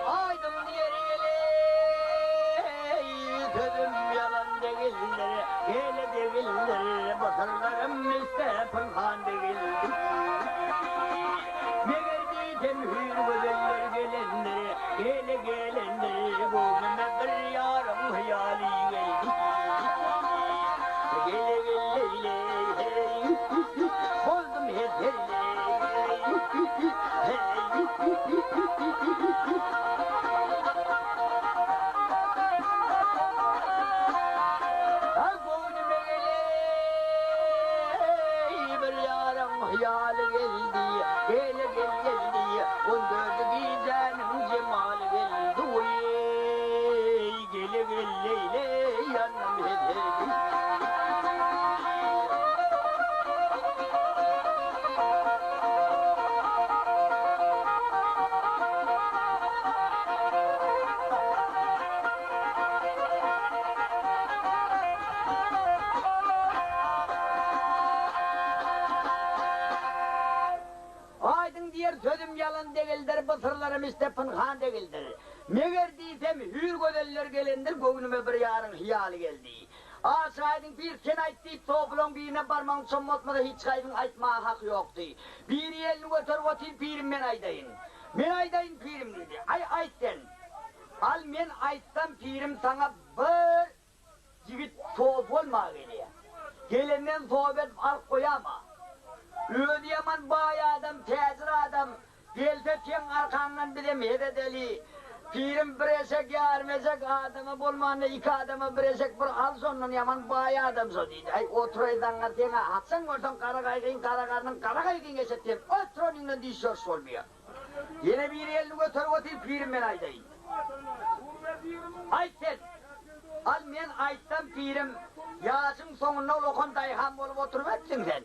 Aýdyň diýer gel-eý, sözüm ýalan degildir, Gele degildir, bu syrlarym misde pynhan degildir. Meger diýsem hüýr gözeller gelendir, Gele gelendir, göwnüme bir ýaryň hyýaly geldi. Gele gel leý-leý, heý, boldum heser-leý, heý. Göwnüme geleý, bir ýaryň hyýaly geldi, Gele gel geldi, on dördi gijäniň jemaly geldi, Weý, gele gel leý-leý, ýandym hezil. Aýdyň diýer sözüm ýalan degildir, bu syrlarym içde pynhan degildir. Meger diýsem, hüýr gözeller gelendir, göwnüme bir ýaryň hyýaly geldi. Aşyk Aýdyň pir, sen aýt diýip, sopulaň birine barmagyny çommaltmasa hiç haýsyň aýtmaga haky ýokdy. Biri elini göterip otyr, pirim men aýdaýyn. Men aýdaýyn pirim diýdi. Aý, aýt sen. Al men aýtsam pirim saňa bir Ýigit sopy bolmaga gelýär. Gelenden sopy edip alyp goýama. Özi ýaman baý adam, täjir adam. Gelse seň arkaňdan bizem hez edeli. Pirim bir eşek, ýarym eşek, adama bolmanda iki adama bir eşek bir al şondan ýaman baý adam şo diýdi. Äý oturaý zaňňar seň-ä haçan görseň gara gaýgyň, gara garnyň, gara gaýgyň eşek diýen oturanyňdan diş ýoruş bolmaýar. Ýene biri elini göterip otyr, pirim men aýdaýyn. Aýt sen! Al men aýtsam pirim, ýaşyň soňunda ulakan daýhan bolup oturyberipsiň sen.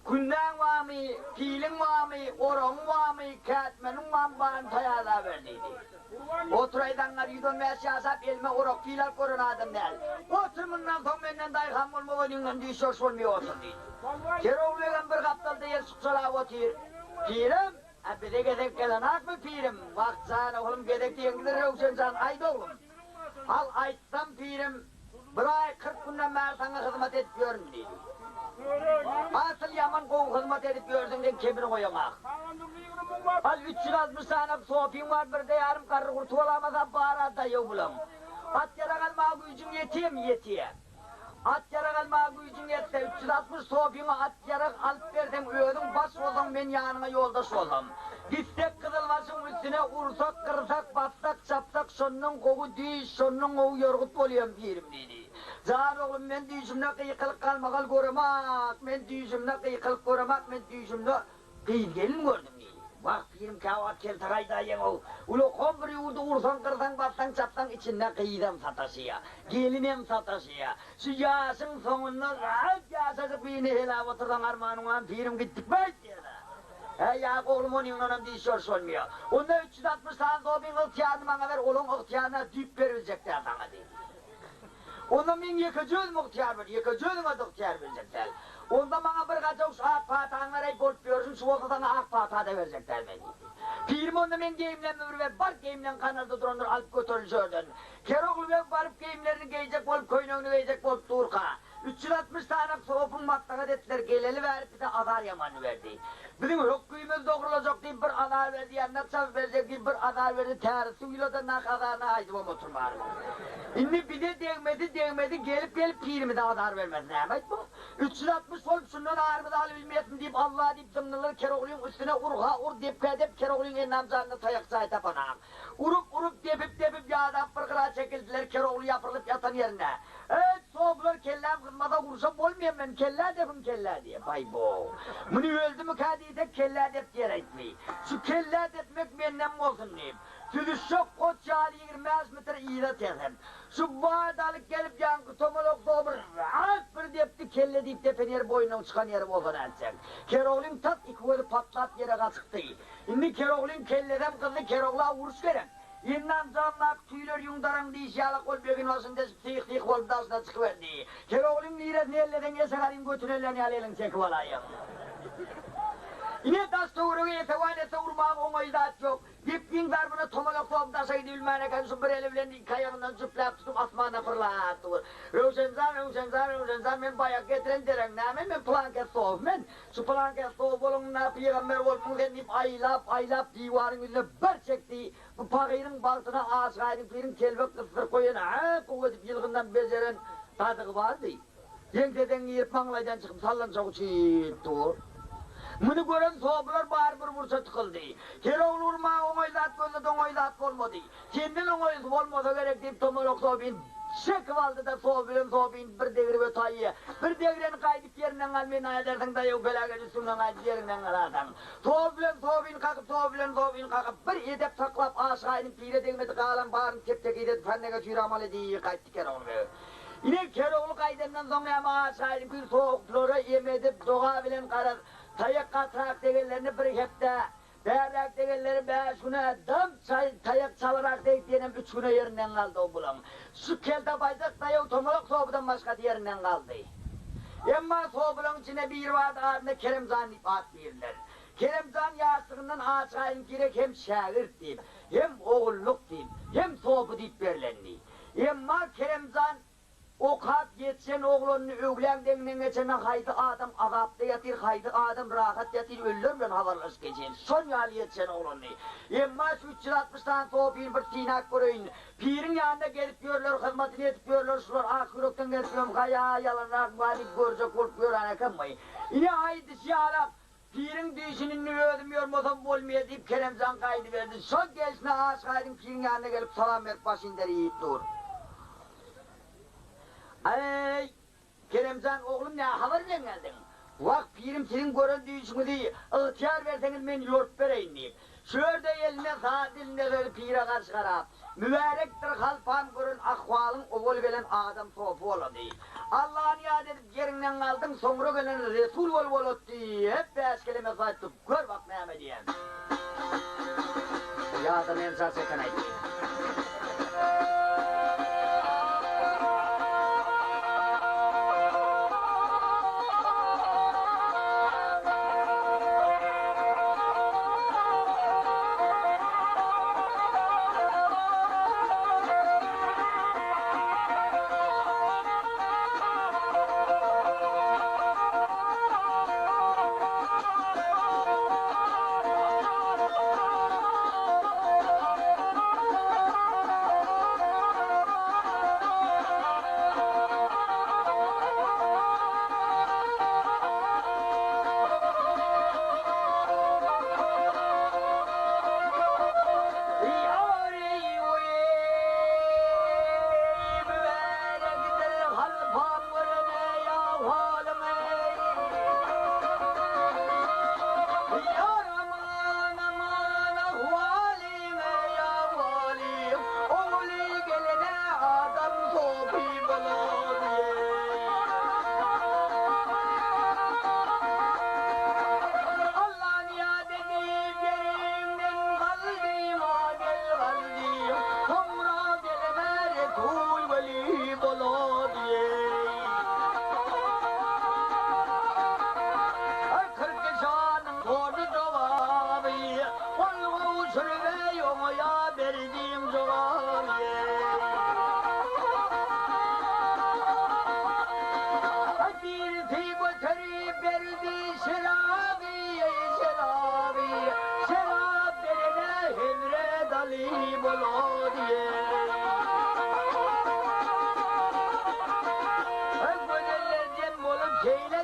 Kündäň barmy, piliň barmy, oragyň barmy, kätmeniň barmy baryny taýýarlaber diýdi. Oturaý zaňňar 115 ýaşap elime orak pil alyp gören adam däl. Otur mundan soň menden daýhan bolmaz onyňdan düýş ýoş bolmaý otur diýdi. Kerogly begem bir gapdalda el sukjalap otyr. Pirim, a bize gezek gelenakmy pirim? Wah jan oglum gezek diýeňdir Röwşen jan aýt oglum. Al aýtsam pirim, bir aý 40 günden bäri saňa hyzmat edip ýörün diýdi. Asyl ýaman gowy hyzmat edip ýörsüň sen kemini goýaňak. Al 360 sany sopyň bar birde ýarym garry gurty bolamasa bar-a daýaw bulaň. At ýarag almaga güýjüň ýetýämi ýetýä. At ýarag almaga güýjüň ýetse, 360 sopyňa at ýarag alyp berseň, özüň baş bolsaň, men ýanyňa ýoldaş bolsam. Gitsek gyzylbaşyň üstüne ursak, gyrsak, bassak, çapsak, şondan gowy düýş, şondan gowy ýorgut bolýam pirim diýdi. Jan oglum, men düýşümde gykylyk galmagal göremak, men düýşümde gykylyk göremak, men düýşümde Gyz-gelin gördüm diýdi. Wah, pirim käwagt kelte gaýdaýýaň-ow. Ulakan bir ýurdy ursaň, gyrsaň, bassaň, çapsaň içinde gyzam sataşýa, gelinem sataşýa. Şu ýaşyň soňunda rahat ýaşajyk birini heläp otursaň armanyňam pirim gitdikmi-aýt diýýär-ä. Hä, ýa-ak oglum onyňdanam diş ýoruş bolmaýa. Onda 360 sany zobyň ygtyýaryny maňa ber, olaň ygtyýaryny-a düýp beribiljek däl saňa diýdi. Onda meň ýekeje özüm ygtyýar ber, ýekeje özüňe-de ygtyýar berjek däl. Onda maňa bir gajawuş ak pataňy beräý, bolup ýörsün, şu bolsa saňa ak pata-da berjek däl men diýdi. Pirim onda meň geýimlerimi bir ber, bar geýimleň kanalda durandyr, alyp göteril şu ýerden. Kerogly beg baryp geýimlerini geýjek bolup, köýnegini geýjek bolup durka, 360 sany sopyň maslahat etdiler, geleli bäri bize azar ýamanyny berdi. Biziň hökgümiz dogrulajak diýip bir azar berdi, ýandak çalyp berjek diýip bir azar berdi, täri suw ýyladan nah azaryny aýdybam oturmaryn. Indi bize degmedi, degmedi, gelip-gelip pirimize azar bermez, näme aýt bu? 360 bolup şundan arymyzy alybilmeýäsmi diýip Alla diýip zyňdylar Keroglyň üstüne urha ur, depgä dep Keroglyň ennam janyna taýak jaý tapanak. Urup-urup, depip-depip ýadap bir gyra çekildiler Kerogly ýapyrylyp ýatan ýerinde. Eý, sopular kelläm gyzmasa urşa bolmaýan men, kellä depiň kellä diýe. Baý-bow. Muny öldümikä diýsek kellä dep diýer aýtmy. Şu kellä depmek menden bolsun diýip, süzüşjek goç ýaly 25 metr yza tesip, şu bat alyp gelip ýaňky tomalak sowy rahat bir depdi, kelle diýip depen ýeri boýnundan çykan ýeri bolsa nätjek. Keroglyň tas iki gözi patlap ýere gaçypdy. Indi Keroglyň kellesem gyzdy, Kerogla uruş gerek. Ennam jandaky tüýler ýüň daraň diýşi ýalak ol begin başyny deşip syh-syh bolup daşyna çykyberdi. Keroglyň niresini elleseň eşek aryň götüni ellän ýaly eliňi çekip alaýaň. Ine daş-töwerege esewan etse urmaga oňaýly zat ýok. Depgiň zarbyna tomalak sogup daşa gidibilmän eken şu bir eli bilen iki aýagyndan jüpläp tutup asmana pyrlap dur. Röwşenjan, Röwşenjan, Röwşenjan men baýak getiren dereň näme men pylankes sowup men. Şu pylankes sowup boluňda pygamber bolupmyň sen diýip aýlap aýlap diwaryň ýüzüne bir çekdi. Bu pagyryň bagtyna Aşyk Aýdyň piriň telbek gysdyryp goýan ä gowy edip ýylgyndan bejeren gazygy bardy. Ýeňseden girip maňlaýdan çykyp sallançak uçup dur. Muny gören sopular bary bir burça tykyldy. Kerogly urmaga oňaý zat gözledi oňaý zat bolmady. Senden oňaýlysy bolmasa gerek diýip Tomalak sopyny çekip aldy-da sopy bilen sopyny bir degrip ötäýýä. Bir degreni gaýdyp ýerinden gal meni aýdarsyň daýaw peläket üstüňden gaýdyp ýeriňden galarsyň. Sopy bilen sopyny kakyp sopy bilen sopyny kakyp bir edep saklap Aşyk Aýdyň pire degmedi galan baryny tep-tekiz edip händege çüýramaly diýip gaýtdy Kerogly beg. Ine Kerogly gaýdandan soň näme Aşyk Aýdyň pir sopylara em edip doga bilen garaz taýak gatyrak degenlerini bir hepde Bärräk degenleri bäş güne, dam çaý taýak çalarak degip ýenem üç güne ýerinden galdy-ow bulaň. Şu kelte baýdak daýaw tomalak sopudan başgasy ýerinden galdy. Emma sopulaň içinde biri bardy adyna Keremjan diýip at berdiler. Keremjan ýaşlygyndan Aşygaýyň pire hem şägirt diýip, hem ogullyk diýip, hem sopy diýip berlendi. Emma Keremjan Okap ýetişen oglanyny öwläň deňinden geçende haýsy adam azapda ýatyr, haýsy adam rahat ýatyr ölüler bilen habarlaşyp geçen şon ýaly ýetişen oglanyny. Emma şu 360 sany sopyny bir synap göreýin. Piriň ýanynda gezip ýörler, hyzmatyny edip ýörler, şular ak ýürekden gezip ýörmükä ýa ýalanrakmyka diýip görjek bolup ýören ekenmi. Ine aýdyşy ýalak, Piriň düýşüni indi özüm ýormasam bolmaýa diýip Keremjan gaýdyberdi. Şol gelşine Aşyk Aýdyň piriň ýanyna gelip salam berip baş inderip dur. Eý, Keremjan oglum nä habar bilen geldiň? Wah, pirim siziň gören düýşüňizi ygtyýar berseňiz men ýorup bereýin diýip. Şu ýerde eline saz dilinde sözi pire garşy garap, Mübärekdir halpam gören ahwalyň owal gelen adam sopy bolady. Allany ýat edip ýeriňden galdyň, soňra gelen resul bolup bolat diýip, bäş keleme aýtdy. Gör bak näme diýen. Ýa-da men jar çeken aýtdy.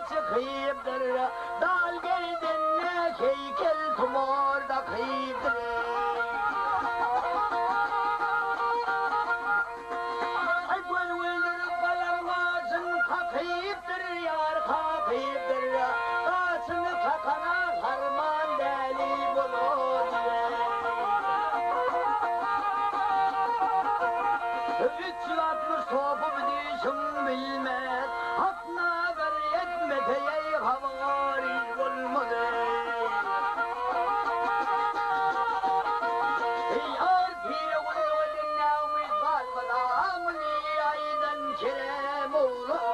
çykypdyr. Dal gerdenine heýkel tumar dakypdyr. Aý göz güldürip galam gaşyn kakypdyr, ýar kakypdyr. Gaşyny kakana harman däli bolar diýen. 360 sopy düşüň bilmez, Hak nazar etmese eý habary bolmaz eý. Eý ýar pire gulluk eden näumyt galmaz aňly aýdan kerem oglan.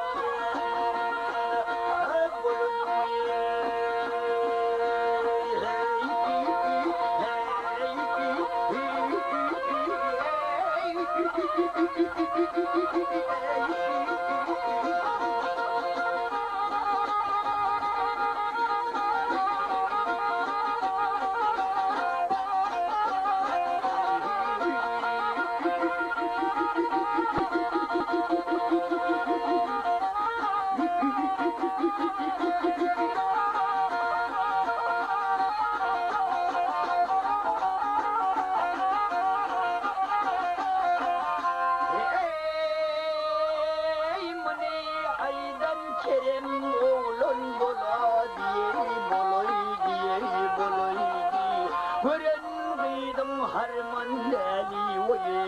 Eý, muny aýdan Kerem oglan bola diýeý bolaý diýeý bolaý diý. Gören gyzyň harman däli oýy.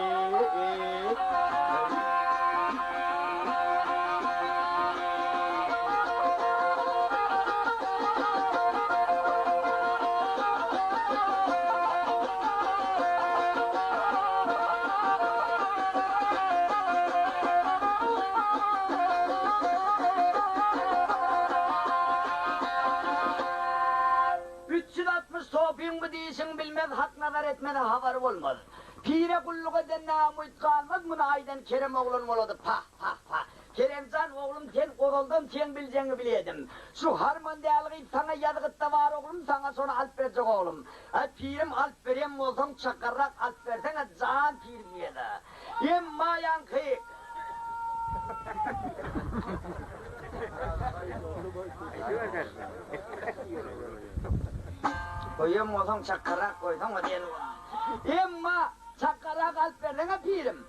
360 sopyň bu diýşiň bilmez, Hak nazar etmese habary bolmaz. Pire gulluk eden namut galmaz, muny aýdan Kerem oglan bolady, pah, pah, pah. Keremjan oglum sen ozaldan seň biljegiňi bilýedim. Şu harman däl gyz saňa ýazgytda bar oglum saňa şony alyp berjek oglum. Aý pirim alyp berýän bolsaň çakarrak alyp berseňe jan pirim diýede. Emma ýaňky. Goýan bolsaň çakarrak goýsaňa diýen boldy. Emma çakarrak alyp berseňe pirim.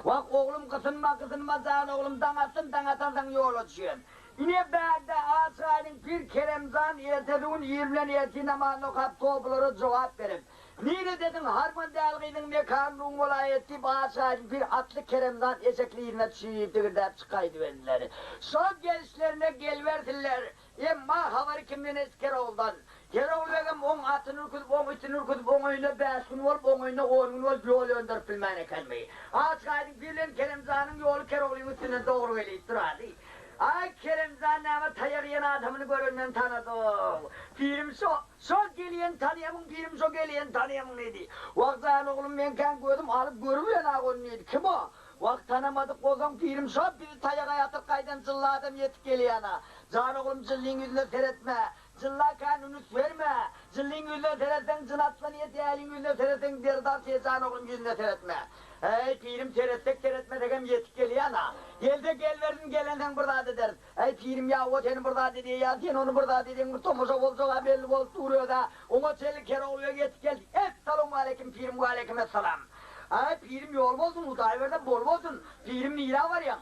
Wah, oglum, gysynma, gysynma, jan oglum, daň atsyn, daň atansoň ýola düşen. Ine, bärde Aşgaýynyň pir Keremjan ertesi gün ir bilen ertir namazyny okap, sopulara jogap berip, Niredediň, harman däl gyzyň mekany Luň welaýat diýip, Aşgaýynyň pir atly Keremjan eşekli yzyna düşüp, digirdäp çykaýdyberdiler. Şol gelişlerine gelibersinler. Emma habary kimden eşit Keroguldan. Kerogul begem oň atyny ürküzip, oň itini ürküzip, oň öýünde bäş gün bolup, oň öýünde on gün bolup ýol öndürip bilmän ekenmi. Aç gaýdyň pir bilen Keremjanyň ýoly Keroglyň üstünden dogry gelip durady. Aý, Keremjan näme taýak iýen adamyny görenden tanady-ow. Pirim şo, şo gelýän tanaýamyň, pirim şo gelýän tanaýamyň diýdi. Wah, jan oglum, meňkäň gözüm alyp görübilen-ä ony diýdi. Kim o? Wah, tanamadyk bolsaň, pirim şo bizi taýaga ýatyryp gaýdan jylly adam ýetip gelýän-ä. Jan oglum, jyllyň ýüzüne seretme. Jylla kän ünüs berme. Jyllyň ýüzüne seretseň, jyn atlanýa, däliň ýüzüne seretseň, derdi artýa, jan oglum, ýüzüne seretme. Äý, pirim, seretsek, seretmesegem ýetip gelýän-ä. Gelse gelibersin, gelensoň bir zat ederis. Äý, pirim, ýa o seni bir zat edýä, ýa sen ony bir zat edýäň, bir tomaşa boljag-a belli bolup dur öz-ä. Oňa çenli Kerogly beg ýetip geldi. Essalawmaleýkim, pirim, waleýkimessalam. Äý, pirim, ýol bolsun, Hudaý berse, bol bolsun. Pirim, nirä barýaň?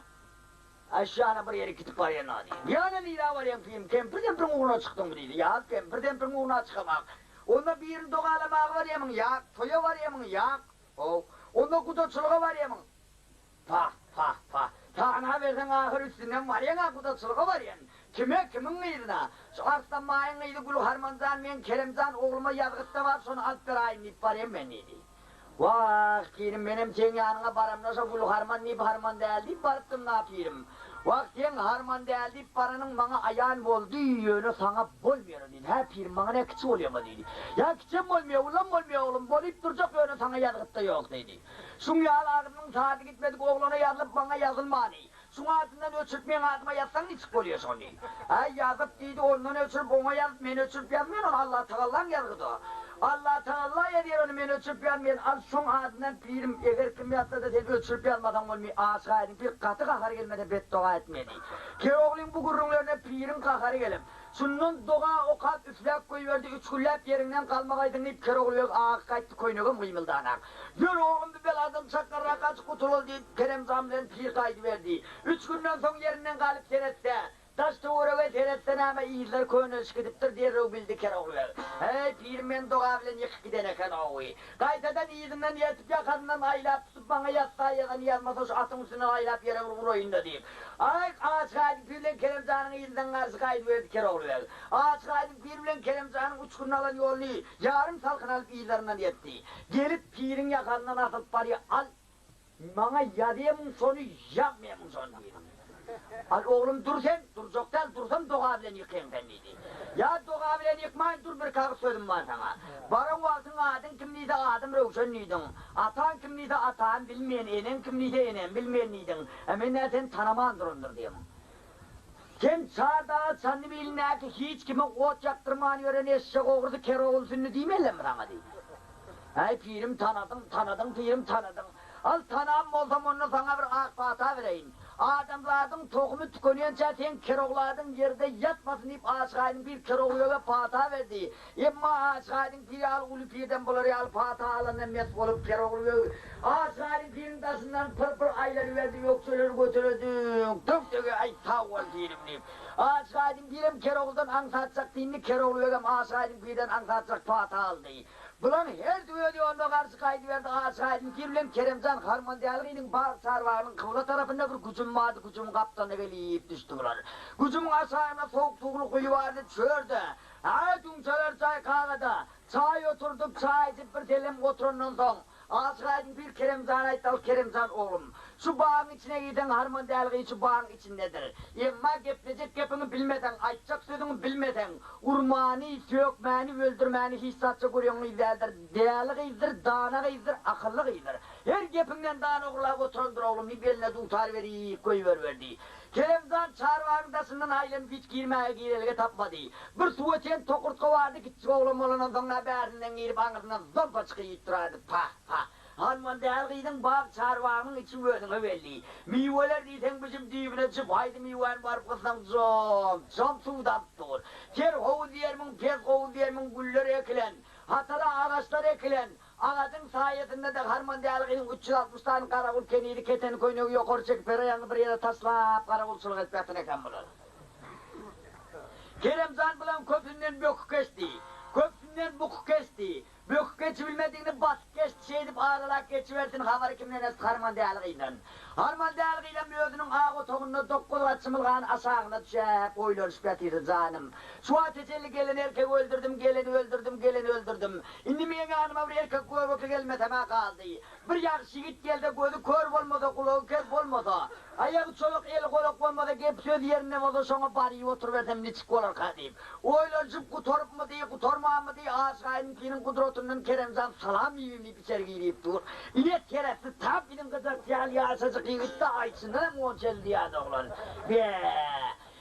Aý, şu ýana bir ýere gidip barýan-a, diýdi. Ýa-da nirä barýaň, pirim, kempir-sempriň ugruna çykdyňmy, diýdi. Ýa, kempir-sempriň ugruna çykamak. Onda birini dogalamaga barýamyň, ýa toýa barýamyň, ýa, how, onda gudaçylyga barýamyň? Pah, pah, pah. Sanaberseň ahyr üstünden barýaň-a, gudaçylyga barýan. Kime, kimiň gyzyna? Şu Arslanbaýyň gyzy Gülharmanjan meň Keremjan ogluma ýazgytda bar, şony alyp beräýin diýip barýan men, diýdi. Wah, pirim, menem seň ýanyňa baramda şo Gülharman diýip harman däl diýip barypdym-da, pirim. Wah, seň harman däl diýip baranyň maňa aýan boldy, ýöne saňa bolmaýar-a, diýdi. Hä, pirim, maňa nä kiçi bolýam-a, diýdi. Ýa kiçem bolmaýar, ulam bolmaýar, oglum, bolyp durjak, ýöne saňa ýazgyt-da ýok, diýdi. Şuň ýaly agzynyň sady gitmedik oglana ýazylyp, maňa ýazylmany. Şuň adyndan öçürip meň adyma ýazsaň niçik bolýa şony? Äý ýazyp diýdi ondan öçürip oňa ýazyp men öçürip ýazmaýan ony Allatagallaň ýazgydy o. Allatagalla ýazýar ony men öçürip ýazmaýan al şoň adyndan pirim eger kim ýazsada sen öçürip ýazmasaň bolmy Aşyk Aýdyň pir gaty gahary gelmese betdoga etmedi. Keroglyň bu gürrüňlerine piriň gahary gelip, şundan doga okap üfläp goýberdi üç günläp ýeriňden galmagaýsyň diýip Kerogly beg agy gaýtdy köýnegem gymyldanak. Ýör oglum bu beladan çakgarrak gaçyp gutulaly diýip Keremjan bilen pir gaýdyberdi. Üç günden soň ýerinden galyp seretse, Daş-töwerege seretse näme yzlar könelişip gidipdir derrew bildi Kerogly beg. Häý, pirim meni doga bilen ýykyp giden eken-ow. Gaýtadan yzyndan ýertip ýakasyndan aýlap tutup maňa ýazsa ýazany ýazmasa şu atyň üstünden aýlap ýere bir uraýyn-da diýip. Aý, Aşyk Aýdyň pir bilen Kerem janyň yzyndan garşy gaýdyberdi Kerogly beg. Aşyk Aýdyň pir bilen Kerem janyň üç günde alan ýoluny ýarym salkyn alyp yzlaryndan ýetdi. Gelip piriň ýakasyndan asylyp barýa, al, Maňa ýazýamyň şony, ýazmaýamyň şony diýdi. Al, oglum, dur sen, durjak däl, dursam doga bilen ýykýaň sen diýdi. Ýa doga bilen ýykmaýyn, dur bir kagyz sözüm bar saňa. Baran wagtyň adyň kim diýse, adym Röwşen diýdiň. Ataň kim diýse, atamy bilmeýän, eneň kim diýse, enemi bilmeýän diýdiň. Ä men-ä seni tanaman durandyr diýemin. Sen Çardaga Çandybilindäki hiç kime ot ýakdyrman ýören eşek ogrusy Kerogul Sünni diýmelimi saňa diýdi. Äý, pirim, tanadyň, tanadyň, pirim, tanadyň. Al, tanan bolsam, onda saňa bir ak pata bereýin. Adamzadyň tohumy tükenýänçä seň Kerogladyň ýerde ýatmasyn diýip Aşyk Aýdyň pir Keroglyöge pata berdi. Emma Aşyk Aýdyň pir ýaly uly pirden bular ýaly pata alandan mes bolup Kerogly beg Aşyk Aýdyň piriň daşyndan pyr-pyr aýlanyberdi, ökjeleri götere dök-dök-döge, Aý, sag bol pirim diýip. Aşyk Aýdyň pirem Keroglydan aňsatjak dindi, Kerogly begem Aşyk Aýdyň pirden aňsatjak pata aldy. Bulaň hersi öz ýoluna garşy gaýdyberdi, Aşyk Aýdyň pir bilen Keremjan Harmandäli gyzyň bag-çarbagynyň kybla tarapynda bir güjüm bardy, güjümiň gapdalyna gelip düşdi bular. Güjümiň aşagynda sowuk suwly guýy bardy, çörde, Hä, düňçeler çaýkagada, çaý oturdyp, çaý içip bir sellem oturandan soň, Aşyk Aýdyň pir Keremjana aýtdy, Al, Keremjan oglum, şu bagyň içine girseň, harman däl gyz şu bagyň içindedir. Emma geplejek gepiňi bilmeseň, aýtjak sözüňi bilmeseň, urmany, sökmäni, öldürmäni hiç zatça görýän gyz däldir. Däli gyzdyr, dana gyzdyr, akylly gyzdyr. Her gepiňden dana ogurlap oturandyr, oglum, diýip, eline dutar berip goýberiberdi. Keremjan çarbagyň daşyndan aýlanyp hiç girmäge girelge tapmady. Bir suwa çen tokurtga bardy, kiçjik oglan bolandan soň-a bärsinden girip aňyrsyndan zompa çykyp durardy, pah, pah. Harman däl gyzyň bag çarbagynyň içi özüňe belli. Miweler diýseň bişip düýbüne düşüp haýsy miwäni baryp gyssaň jom, jom suw damyp dur. Ter howuz diýermiň, pes howuz diýermiň güller ekilen, hatara agaçlar ekilen, Agajyň saýasynda-da Harman däli gyzyň 360 sany garawul kenizi keteni köýnegi ýokary çekip her aýagyny bir ýere taşlap garawulçylyk edip ýatan eken bular. Keremjan bulaň köpüsinden böküp geçdi. Köpüsinden bukup geçdi. Böküp geçibilmedigini basyp geçdi şeýdip aralap geçibersin habary kimden eşit Harman däli gyzdan. Harman däli gyzam özüniň ak otagynda dokguz gat çymylgany aşagyna düşäp oýlanyşyp ýatyrdy Janym şu wagta çenli gelen erkegi öldürdim geleni öldürdim geleni öldürdim. Indi meň ýanyma bir erkek göbekli gelmesem-ä galdy. Bir ýagşy ýigit gelse, gözi kör bolmasa, gulagy ker bolmasa, aýagy çolak, eli golak bolmasa, gep-söz ýerinde bolsa, şoňa baryp oturybersem niçik bolarka diýip, oýlanyşyp gutarypmydy, gutarmanmydy, Aşyk Aýdyň piriň gudratyndan Keremjan salam bibim diýip içeri girip dur. Ine, seretse, tap biziň gyzarty ýaly ýaşajyk ýigit-de, aýçyndanam onçaly diýýärdi oglan. Be!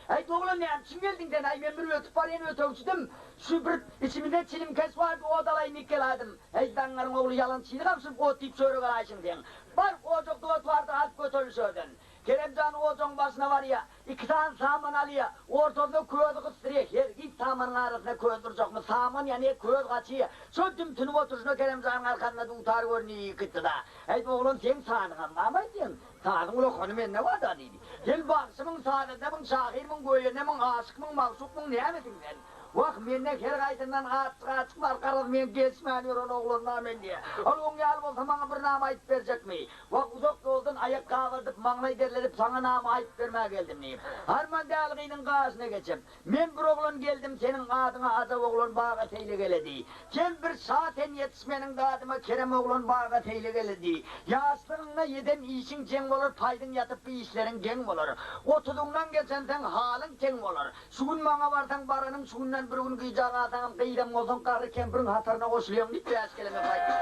Äý, doglan, näme üçin geldiň sen? Äý, men bir ötüp barýan ötegçidim. Şu bir içimizde çilimkeş bardy, ot alaýyn diýip geläýdim. Äý, zaňňaryň ogly, ýalançyny gabşyryp ot diýip çörek alaýşyň seň. Bar, ojakda ot bardy, alyp göteril şöden. Keremjan ojagyň başyna barýa, iki sany saman alýa, ortasyna közi gysdyrýa, hergiz samanyň arasyna köz durjakmy, saman ýanýa, köz gaçýa. Şo dümtünip oturyşyna Keremjanyň arkasynda dutar görnüp gitdi-da. Äý, oglan, seň sazyňam barmy aýtýaň? Sazyň ulakany mende bar-da, diýdi. Sen bagşymyň, sazandamyň, şahyrmyň, göýendemiň, aşykmyň, magşukmyň, nämesiň sen? Wah, mende her gaýsyndan azjyk-azjyk bar, garaz, men gelişmän ýören oglan-da men diýýä. Ol oň ýaly bolsa maňa bir nama aýdyp berjekmi? Wah, uzak ýoldan aýak gabardyp, maňlaý derledip saňa nama aýdyp bermäge geldim, diýip, Harman dälgynyň gaşyna geçip, Men bir oglan geldim seniň adyňa ajap oglan baga seýle geledi. Sen bir şa sen ýetiş meniň dadyma kerem oglan baga seýle geledi. Ýaşlygyňda eden işiň jeň bolar paýzyň ýatyp bu işleriň geň bolar. Otuzyňdan geçenseň halyň teň bolar. Şu gün maňa barsaň baranyň şu günden bir gün gijä galsaňam gyzam bolsaň garry kempiriň hataryna goşulýaň diýip bäş keleme paýtdy.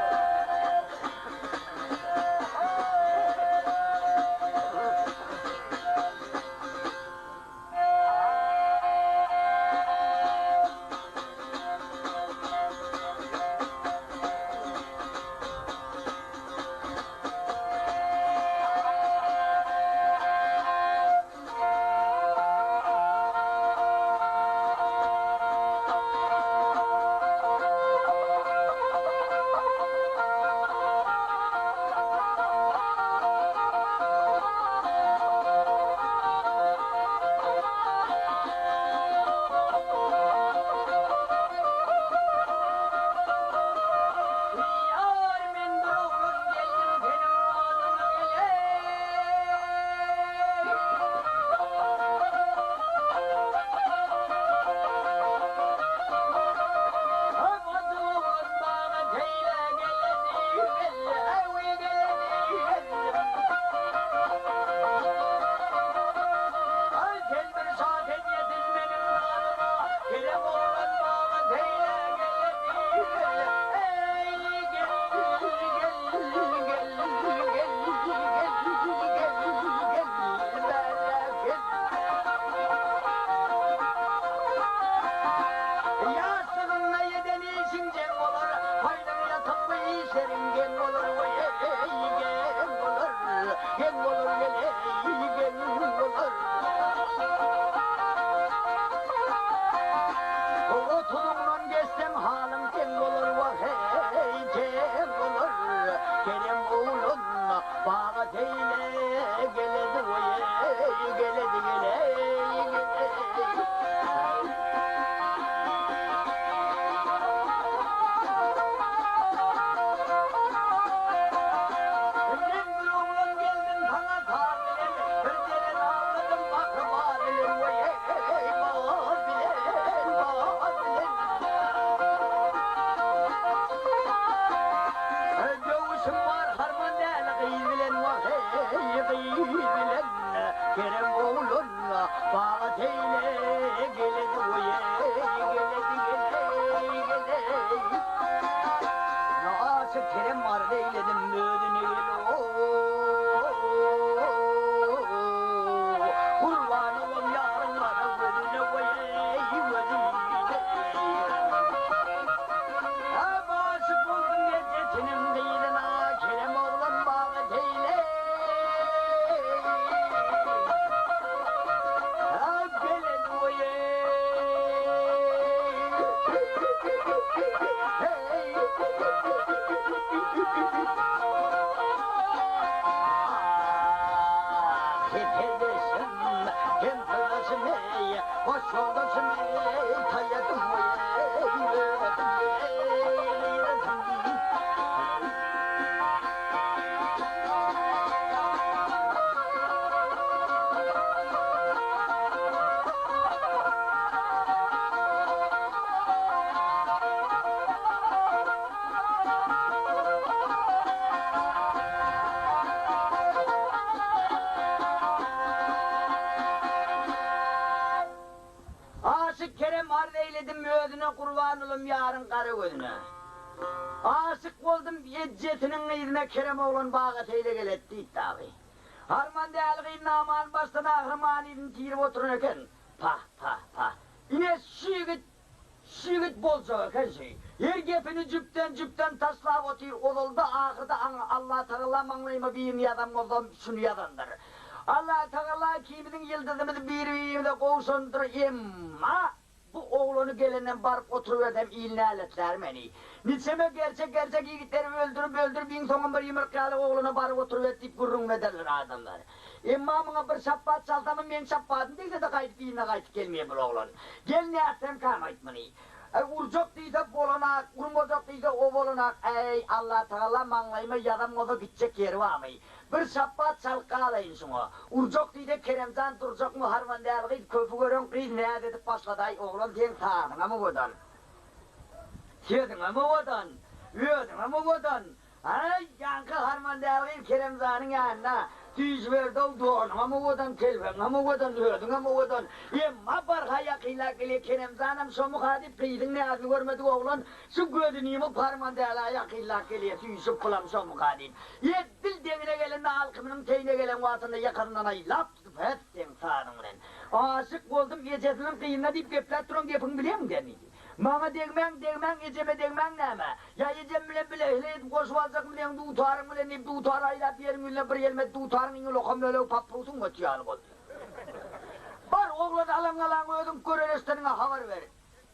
Aşyk Kerem arz eýledim özüne Gurban olum ýaryň gara gözüne. Aşyk boldum ejesiniň gyzyna Kerem oglan baga seýle gelet diýip dagy. Harman däli gyz namany başdan ahyr manysyny tirip oturan eken. Pah, pah, pah. Ine şu ýigit Şu ýigit boljak eken şeý. Her gepini jüpden-jüpden taşlap otyr, ozalda ahyrda aňa Allatagala maňlaýyma birini ýazan bolsa şuny ýazandyr. Allatagala ikimiziň ýyldyzymyzy biri-birimize gowşandyr, emma bu oglany gelenden baryp oturybersem il näletlär meni. Niçeme gerçek-gerçek ýigitleri öldürip-öldürip iň soňam bir ýumruk ýaly oglana baryp oturyber diýip gürrüňini ederler adamlar. Emma muňa bir şapbat çalsamam meň şapbadym degse-de gaýdyp yzyna gaýtyp gelmeýär bul oglan. Gel nätsemkäm aýt muny. Äý urjak diýse bolanak, urmajak diýse o bolanak, äý Allatagala maňlaýyma ýazan bolsa gitjek ýeri barmy. Bir şapbat çalyp galaýyn şuňa. Urjak diýse Keremjan durjakmy harman däl gyz köpi gören gyz näz edip başladaý oglan seň sazyňam owadan. Sözüňem owadan, özüňem owadan. Aý, ýaňky harman däl gyz Keremjanyň ýanyna süýjüberdi-ow, donuňam owadan, telpegiňem owadan, özüňem owadan. Emma barha ýakynlap gelýär, Keremjanam şomuka diýip, gyzyň näzini görmedik oglan şu gözüni ýumup harman dälä ýakynlap gelýär, süýşüp bulam şomuka diýip. Edil deňine gelende alkymynyň teýine gelen wagtynda ýakasyndan aýlap tutup, Häk, seň sazyň bilen aşyk boldum, ejesiniň gyzyna diýip gepläp duran gepiňi bilýäňmi sen diýdi. Maňa degmäň, degmäň, ejeme degmäň näme? Ýa ejem bilen bile heleý edip goşup aljakmy seň dutaryň bilen diýip, dutary aýlap ýeriň ýüzüne bir ýelmedi, dutaryň iň ulakam bölegi paprusyň göti ýaly boldy. Bar, oglan alaň-alaň özüň göreleşdeniňe habar ber.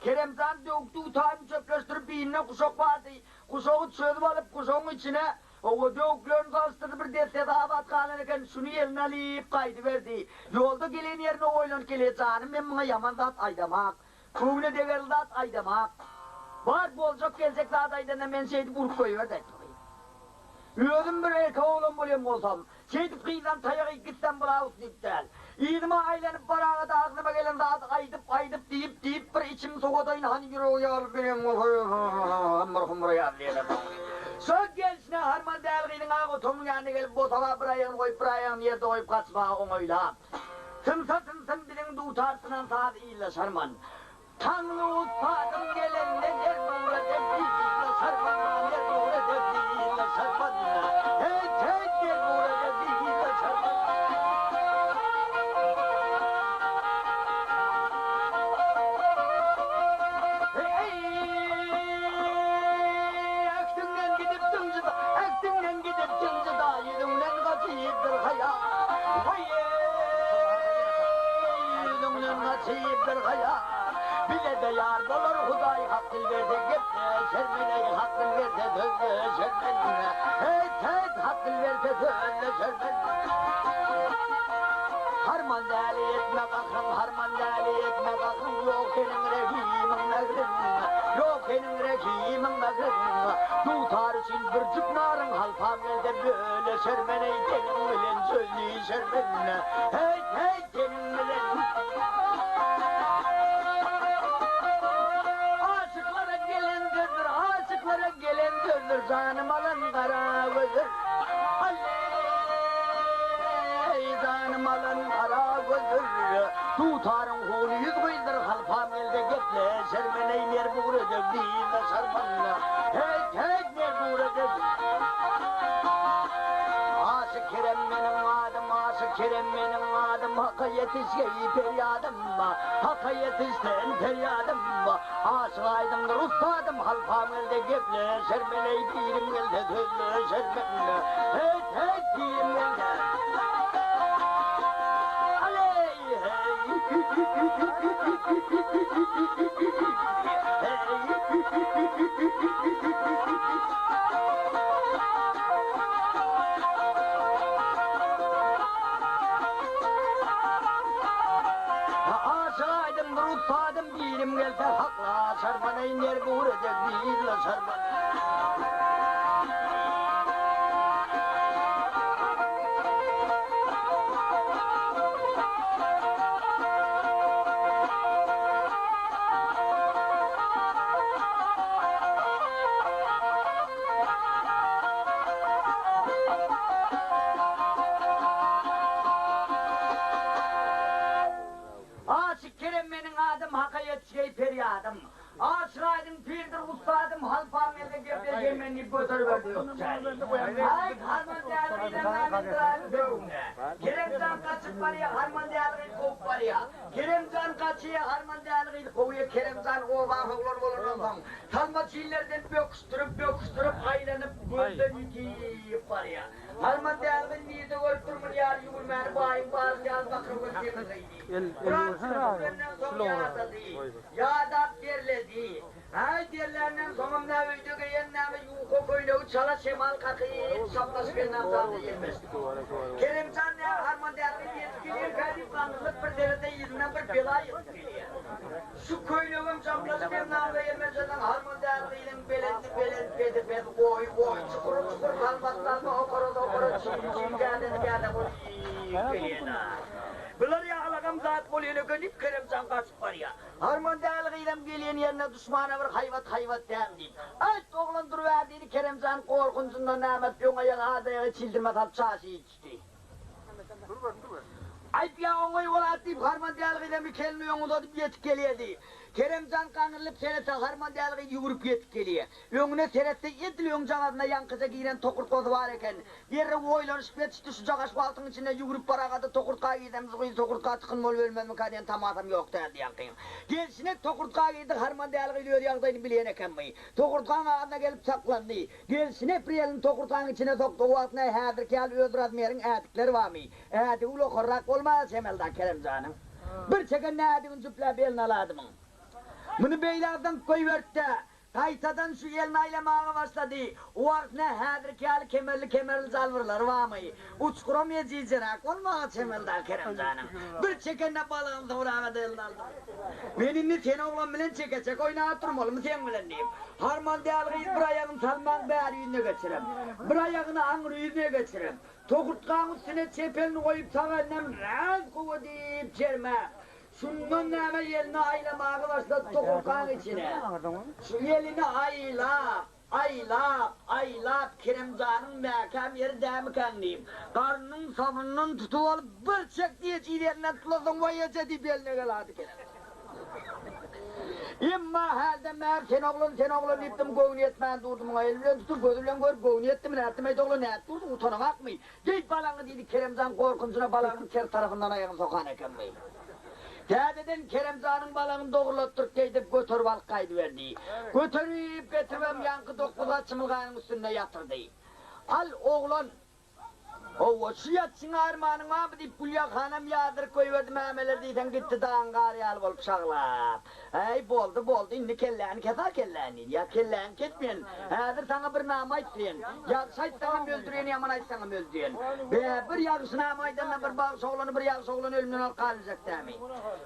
Keremjan döwük dutaryny çöpleşdirip biline guşak bardy. Guşagy çözüp alyp, guşagyň içine, hawa, döwüklerini salyşdyrdy, bir dessesi abat galan eken, şuny eline alyp gaýdyberdi. Ýolda gelen ýerine oýlanyp gelýär, Janym, men muňa ýaman zat aýdamak. Köwne degerli zat aýdamak. Bar boljak geljek zat aýdanda men şeýdip urup goýberdi aýtmagy. Özüm bir erkek oglan bolýan bolsam, şeýdip gyzdan taýak iýip gitsem bula uslyp däl. Yzyma aýlanyp baragada agzyma gelen zady aýdyp aýdyp diýip diýip bir içimi sowadaýyn hany ýüregi ýarylyp gelen bolsa hymyr humyr ýaly diýene soň. Şo gelşine harman däl gyzyň ak otagynyň ýanyna gelip bosaga bir aýagyny goýup bir aýagyny ýerde goýup gaçmaga oňaýlap. Synsa synsyn biziň dutar synan saz ýylaşarman. Taňly ussadym gelende ner nura dek ýylaşarman, ner nura dek ýylaşarman, heý heý ner nura dek ýylaşarman. Heý ähtiňden gidipdiň jyda, ähtiňden gidipdiň jyda, ýüzüňden gaçypdyr haýa. Waý-eý, ýüzüňden gaçypdyr haýa. Bize-de ýar bolar Hudaý hak dil berse gepleşer men-eý, hak dil berse sözleşer men. Heýt-heýt, hak dil berse sözleşer men. Harman däli etme gahryň, harman däli etme gahryň, ýok seniň rehimiň, mähriň, ýok seniň rehimiň, mähriň. Dutar üçin bir jüp naryň halpam gelse böleşer men-eý, seniň bilen sözleşer men. Heýt, heýt, seniň bilen. Aşyklara gelen sözdür, aşyklara gelen sözdür, janym alan gara gözdür. Aleý, janym alan gara gözdür. Dutaryň huny ýüz gyzdyr, halpam gelse gepleşer men-eý, ner bugra degdi, ýylaşar maňa. Heýt, heýt, ner bugra degdi. Aşyk Kerem meniň adym, Aşyk Kerem meniň adym, Haka ýetişgeý perýadym, Haka ýetiş sen perýadym. Aşyk aýdyňdyr ussadym, Halpam gelse gepleşer men-eý, pirim gelse sözleşer men. Heýt, heýt, pirim gelse. Aleý, Aşaýdym bir ussadym birim gelse haklaşarman eý nerburedek birleşerman. Aşyk Kerem meniň adym Haka. ýetişgeý perýadym. Aşyk Aýdyň pirdir ussadym, Halypam gelse gepleşeýin men diýip göteriberdi ökjäni. Aý, Harman däli gyzam näme endiräýiň söbügine. Keremjan gaçyp barýa, Harman däli gyz kowup barýa. Keremjan gaçýa, Harman däli gyz kowýa. Keremjan obaň oglany bolandan soň, salma çillerden böküşdirip, böküşdirip, aýlanyp, gözden ýitip barýa. Harman däli gyz nirde görüp durmuny ýaly ýüwürmäni baýyň barysy ýaly bakyr göz demir gyzy. Biraz çykyp soň ýadady. Ýadap derledi. Häý, derländen soňam nä öýde geýen näme ýuka köýnegi çala şemal kakyp, şaplaşyp ennamzada ýelmeşdi. Keremjan nä harman däldir ýetip gelýärkä diýip gaňrylyp bir seretse yzyndan bir bela ýetip gelýär. Şu köýnegem şaplaşyp ennamza ýelmeşenden harman däl gyzyň belendi belent, pesi pes, goýy goýy, çukury çukur, salmasy salma, okarasy okara, çili çil, käsesi käse bolup gelýän-ä. Bular ýalagam zat bolýan eken diýip Keremjan gaçyp barýar. Harman däli gyzam gelýän ýerine duşmana bir haýbat haýbat däm diýip. Aýt, oglan durubär diýdi, Keremjan gorkunjyndan nämert öň aýagy az aýagy çildirme salyp çaşy ýetişdi. Aýt ýa oňaý bolat diýip Harman däli gyzam iki elini öňe uzadyp ýetip gelýärdi. Keremjan gaňrylyp seretse Harman däli gyz ýüwrüp ýetip gelýär. Öňüne seretse edil öňjagazyna ýaňkyja giren tokurtgasy bar eken. Derrew oýlanyşyp ýetişdi, şujagaş wagtyň içinde ýüwrüp baragada tokurtga girsem, şu gyz tokurtga tykyn bolup ölmezmikä diýen tamasam ýok däldi ýaňkyň. Gelşine tokurtga girdi, harman däli gyz öz ýagdaýyny bilýän ekenmi. Tokurtgaň agzyna gelip saklandy. Gelşine bir elini tokurtgaň içine sokdy, o wagt nä häzirki ýaly öz razmeriň ädikleri barmy. Ädigi ulokarrak bolmaga çemeli-da Keremjanyň. Bir çeken ädigini jüpläp eline aladymyň. Muny beýle zyňyp goýberdi-de, Gaýtadan şu elini aýlamaga başlady. O wagt nä häzirki ýaly kemerli-kemerli jalbyrlary barmy? Uçguram ejizjeräk bolmaga çemeli-dä Keremjanyň. Bir çekende balagyny soraga-da eline aldy. Men indi sen oglan bilen çeke-çeke oýnap durmalymy seň bilen diýip, harman däl gyz bir aýagyny salmaň bäri ýüzüne geçirem, bir aýagyny aňry ýüzüne geçirem, togurtgaň üstüne çep elini goýup sag elinem räz gowy diýip çermäp, Şundan näme elini aýlamaga başlady tokurkaň içine. Şu elini aýlap, aýlap, aýlap Keremjanyň mäkäm ýeri dämikäň diýip, garnynyň sabyndan tutup alyp bir çekdi ejiz elinden tutlasaň waý eje diýip eline gelady Keremjan. Emma hälden bäri sen oglan, sen oglan diýipdim göwni ýetmän durdy muňa eli bilen tutup gözi bilen görüp göwni ýetdimi nätdim eý oglan nädip durduň utanaňakmy? Geý balaňy diýdi Keremjan gorkunjyna balagynyň ters tarapyndan aýagyny sokan ekenmi. Täzeden Keremjanyň balagyny dogrulatdyryp geýdirip göterip alyp gaýdyberdi. Göterip getiribem ýaňky dokuzga çymylganyň üstünde ýatyrdy. Al, oglan! Howwa, şu ýatyşyňa armanyň barmy diýip Gülýakanam ýazdyryp goýberdi Mämeler diýseň gitdi dagyň gary ýaly bolup şaglap. Äý, boldy, boldy, indi kelläni kes-a kelläni. Ýa kelläňi kesmeýin. Häzir saňa bir nama aýtdyýyn. Ýagşy aýtsaňam öldürýän, ýaman aýtsaňam öldürýän. Bä, bir ýagşy nama aýdanda bir bagşy oglany bir ýagşy oglany ölümden alyp galyljak dämi?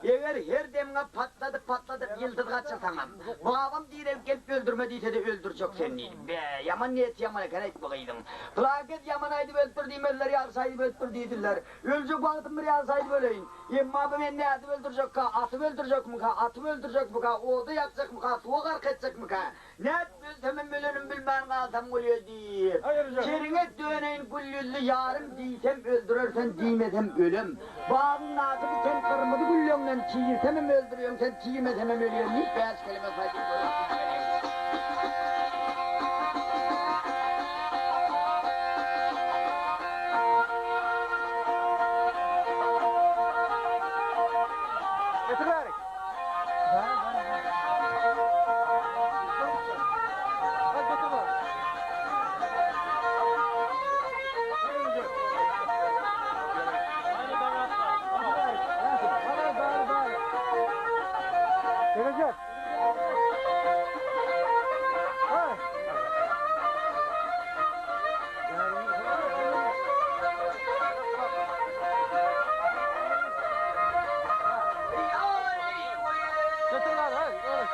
Eger her demiňe patladyp-patladyp ýyldyz gaçyrsaňam, babam direlip gelip öldürme diýse-de öldürjek seni diýdi. Bä, ýaman niýeti ýaman eken-äýt bu gyzyň. Pylankes ýaman aýdyp ölüpdir diýmezler, ýagşy aýdyp ölüpdir diýsinler. Öljek wagtym bir ýagşy aýdyp öleýin. Emma bu meni nädip öldürjekkä, asyp öldürjekmikä, atyp öldürjekmikä, oda ýakjakmyka, suwa gark etjekmikä? Nädip ölsemem ölenimi bilmän galsam bolýa diýip. Keriňe döneýin gül ýüzli ýarym diýsem öldürer sen diýmesem ölem. Bagyňdaky biten gyrmyzy gülleňden tirsemem öldürýäň sen tirmesemem ölýän diýip bäş keleme saýdyp goýupdyr. Getir bärik. Hadi getir bärik. Gelecek. Hey. Getir lan, hey, hey.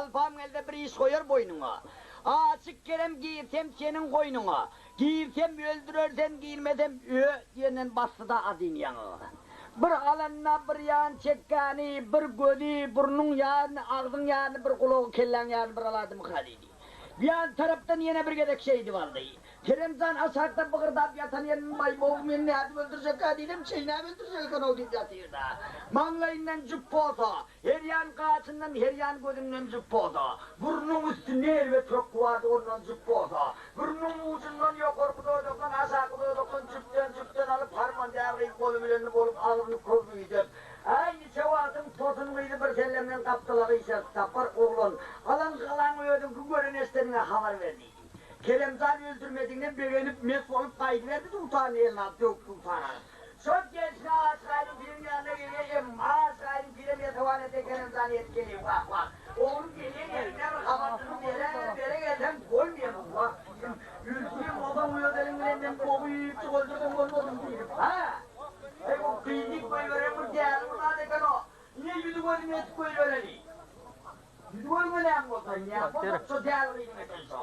Halypam gelse bir iş goýar boýnuňa. Aşyk Kerem girsem seniň goýnuňa, Girsem öldürer sen girmesem ö diýenden basdy-da adyny ýaňagyna. Bir alanda bir ýan çekgäni, bir gözi, burnuň ýaryny, agzyň ýaryny, bir gulagy, kelläň ýaryny bir aladymyka diýdi. Bir ýan tarapdan ýene bir gezek şeýdip aldy. Kerem jan aşakda bygyrdap ýatan ýerinden Baý-bow, meni nädip öldürjekkä diýsem, çeýnäp öldürjek eken-ow diýip ýatyr-da. Maňlaýyndan jüp bolsa, her ýan gaşyndan, her ýan gözünden jüp bolsa, burnuň üstünde erbet pökgi bardy, ondan jüp bolsa, burnuň ujundan, ýokarky dodakdan, aşaky dodakdan jüpden-jüpden alyp, harman däl gyz goly bilenli bolup, agzyny köwüdip, Äý, niçe wagtyň tosun gyzy birsellemden gapdala gyşartdy, Bar, oglan, alan galaňy özüňki gören-eşideniňe habar ber diýdi. Keremjan öldürmediginden begenip, mes bolup gaýdyberdi dutaryny eline alyp, döwüp dutary alyp. Şol gelşine Aşygaýdyň piriň ýanyna gelýär, emma Aşygaýdyň pirem ýesewan etse Keremjan ýetip gelýär, Wah, wah, oglum gelýän ýerinden bir habarsyny bere, bere gelsem bolmaýar, wah, pirim, öldürýän bolsaň öz eliň bilen men gowy-ýypjyk öldürseň bolmadymy pirim, hä? Eý, bu gyzy goýberen bir däli bir zat eken-o, ine ýüzi-gözüni etip goýbereli. Ýüzi görmeläň bolsa, näme bolsa şo däli gyzyň eken şo.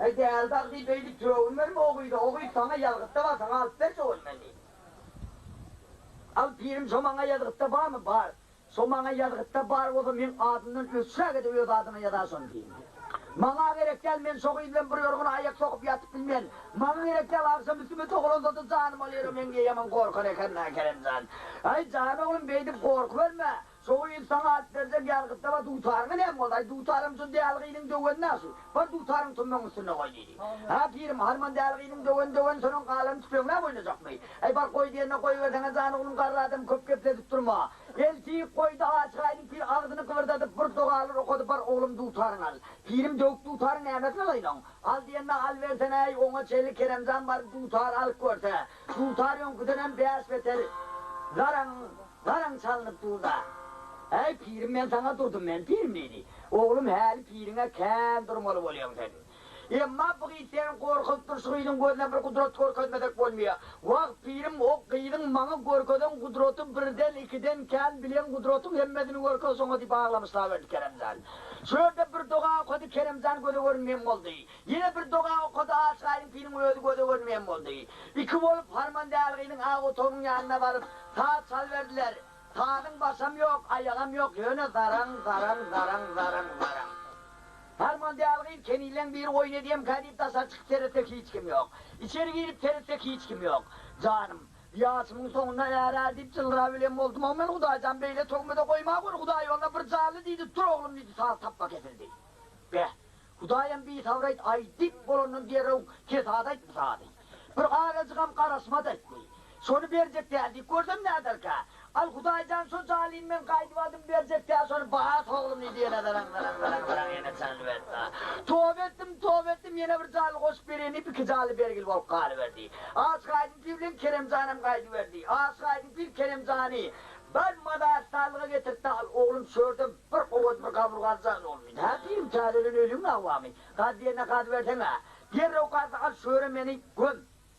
Äý däli dagy diýip beýdip töwin berme o gyza, o gyz saňa ýazgytda bar, saňa alyp berjek ol men diýip. Al pirim şo maňa ýazgytda barmy? Bar. Şo maňa ýazgytda bar bolsa meň adymdan öçräge-de öz adyňa ýazar şony pirim. Maňa gerek däl, men şo gyz bilen bir ýorgana aýak sokup ýatyp bilmen. Maňa gerek däl, agşam üstüme togalansa-da janym alýar-a meň diýe ýaman gorkan eken-dä Keremjan. Äý jan oglum beýdip gorkuberme. Şo gyz saňa alyp berjek ýazgytda bar dutaryňy näme boldy? Aý dutaram şu däli gyzyň döwenini aşy. Bar dutaryňy tümmegiň üstünde goý diýdi. Hä pirim, harman däli gyzyň döweni döwen sonuň galanyny tüpeňläp oýnajakmy? Aý bar goý diýende goýberseňe jan oglum garry adam köp gepledip durma. Elti goýdy Aşyk aýdyň pir agzyny gybyrdadyp bir dogalar okady bar oglum dutaryňy al. Pirim döwük dutaryň nämesini alaýyn oň? Al diýende alybersenäý oňa çenli Keremjan baryp dutary alyp görse, dutar öňküdenem bäş beter zaraň Garaň çalnyp dur-da. Äý, pirim, men saňa durdum, men pirim, diýdi. Oglum, häli piriňe kän durmaly bolýaň sen. Emma bu gyz seni gorkuzyp dur, şu gyzyň gözüne bir gudrat görkezmesek bolmaýa. Wah, pirim, o gyzyň maňa görkezen gudraty birden, ikiden kän, bilen gudratyň hemmesini görkez şoňa diýip aglamyşlaberdi Keremjan. Şu ýerde bir doga okady, Keremjan göze görünmeýän boldy. Ýene bir doga okady, Aşgaýyň piriň özi göze görünmeýän boldy. Iki bolup Harmandälgynyň ak otagynyň ýanyna baryp, saz çalyberdiler. Sazyň başam ýok, aýagam ýok, ýöne zaraň, zaraň, zaraň, zaraň, zaraň. Harmandälgyň kenilleň biri oýun edýemkä diýip daşary çykyp seretse hiç kim ýok. Içeri girip seretse hiç kim ýok. Janym, ýaşymyň soňunda är-är diýip jylyrabilen boldum-ow men Hudaýjan beýle töhmede goýma gör Hudaý ýoluna bir janly diýdi, tur oglum diýdi, saz tapba kesildi. Beh, Hudaýam bisabyr-aýt, aýdyp bolandan derrew kesat aýt bu sazy. Bir azajygam garaşmady aýtdy. Şony berjek däl diýip görsem näderkä? Al Hudaýjan şo jalyny men gaýdyp aldym berjek däl şony bas oglum diýdi ýene zaraň zaraň zaraň zaraň ýene çalyberdi. Toba etdim toba etdim ýene bir jaly goşup bereýin diýip iki jaly bergili bolup galyberdi. Aşyk Aýdyň pir bilen Keremjanam gaýdyberdi. Aşyk Aýdyň pir Keremjany bir mazarstanlyga getirtdi al oglum şörden Bir owaz bir gabyr gazjagyny bolmy. Hä pirim täzelen ölüň awamy. Gaz diýende gaz berseň-ä. Derrew gazdy al şöre meni göm.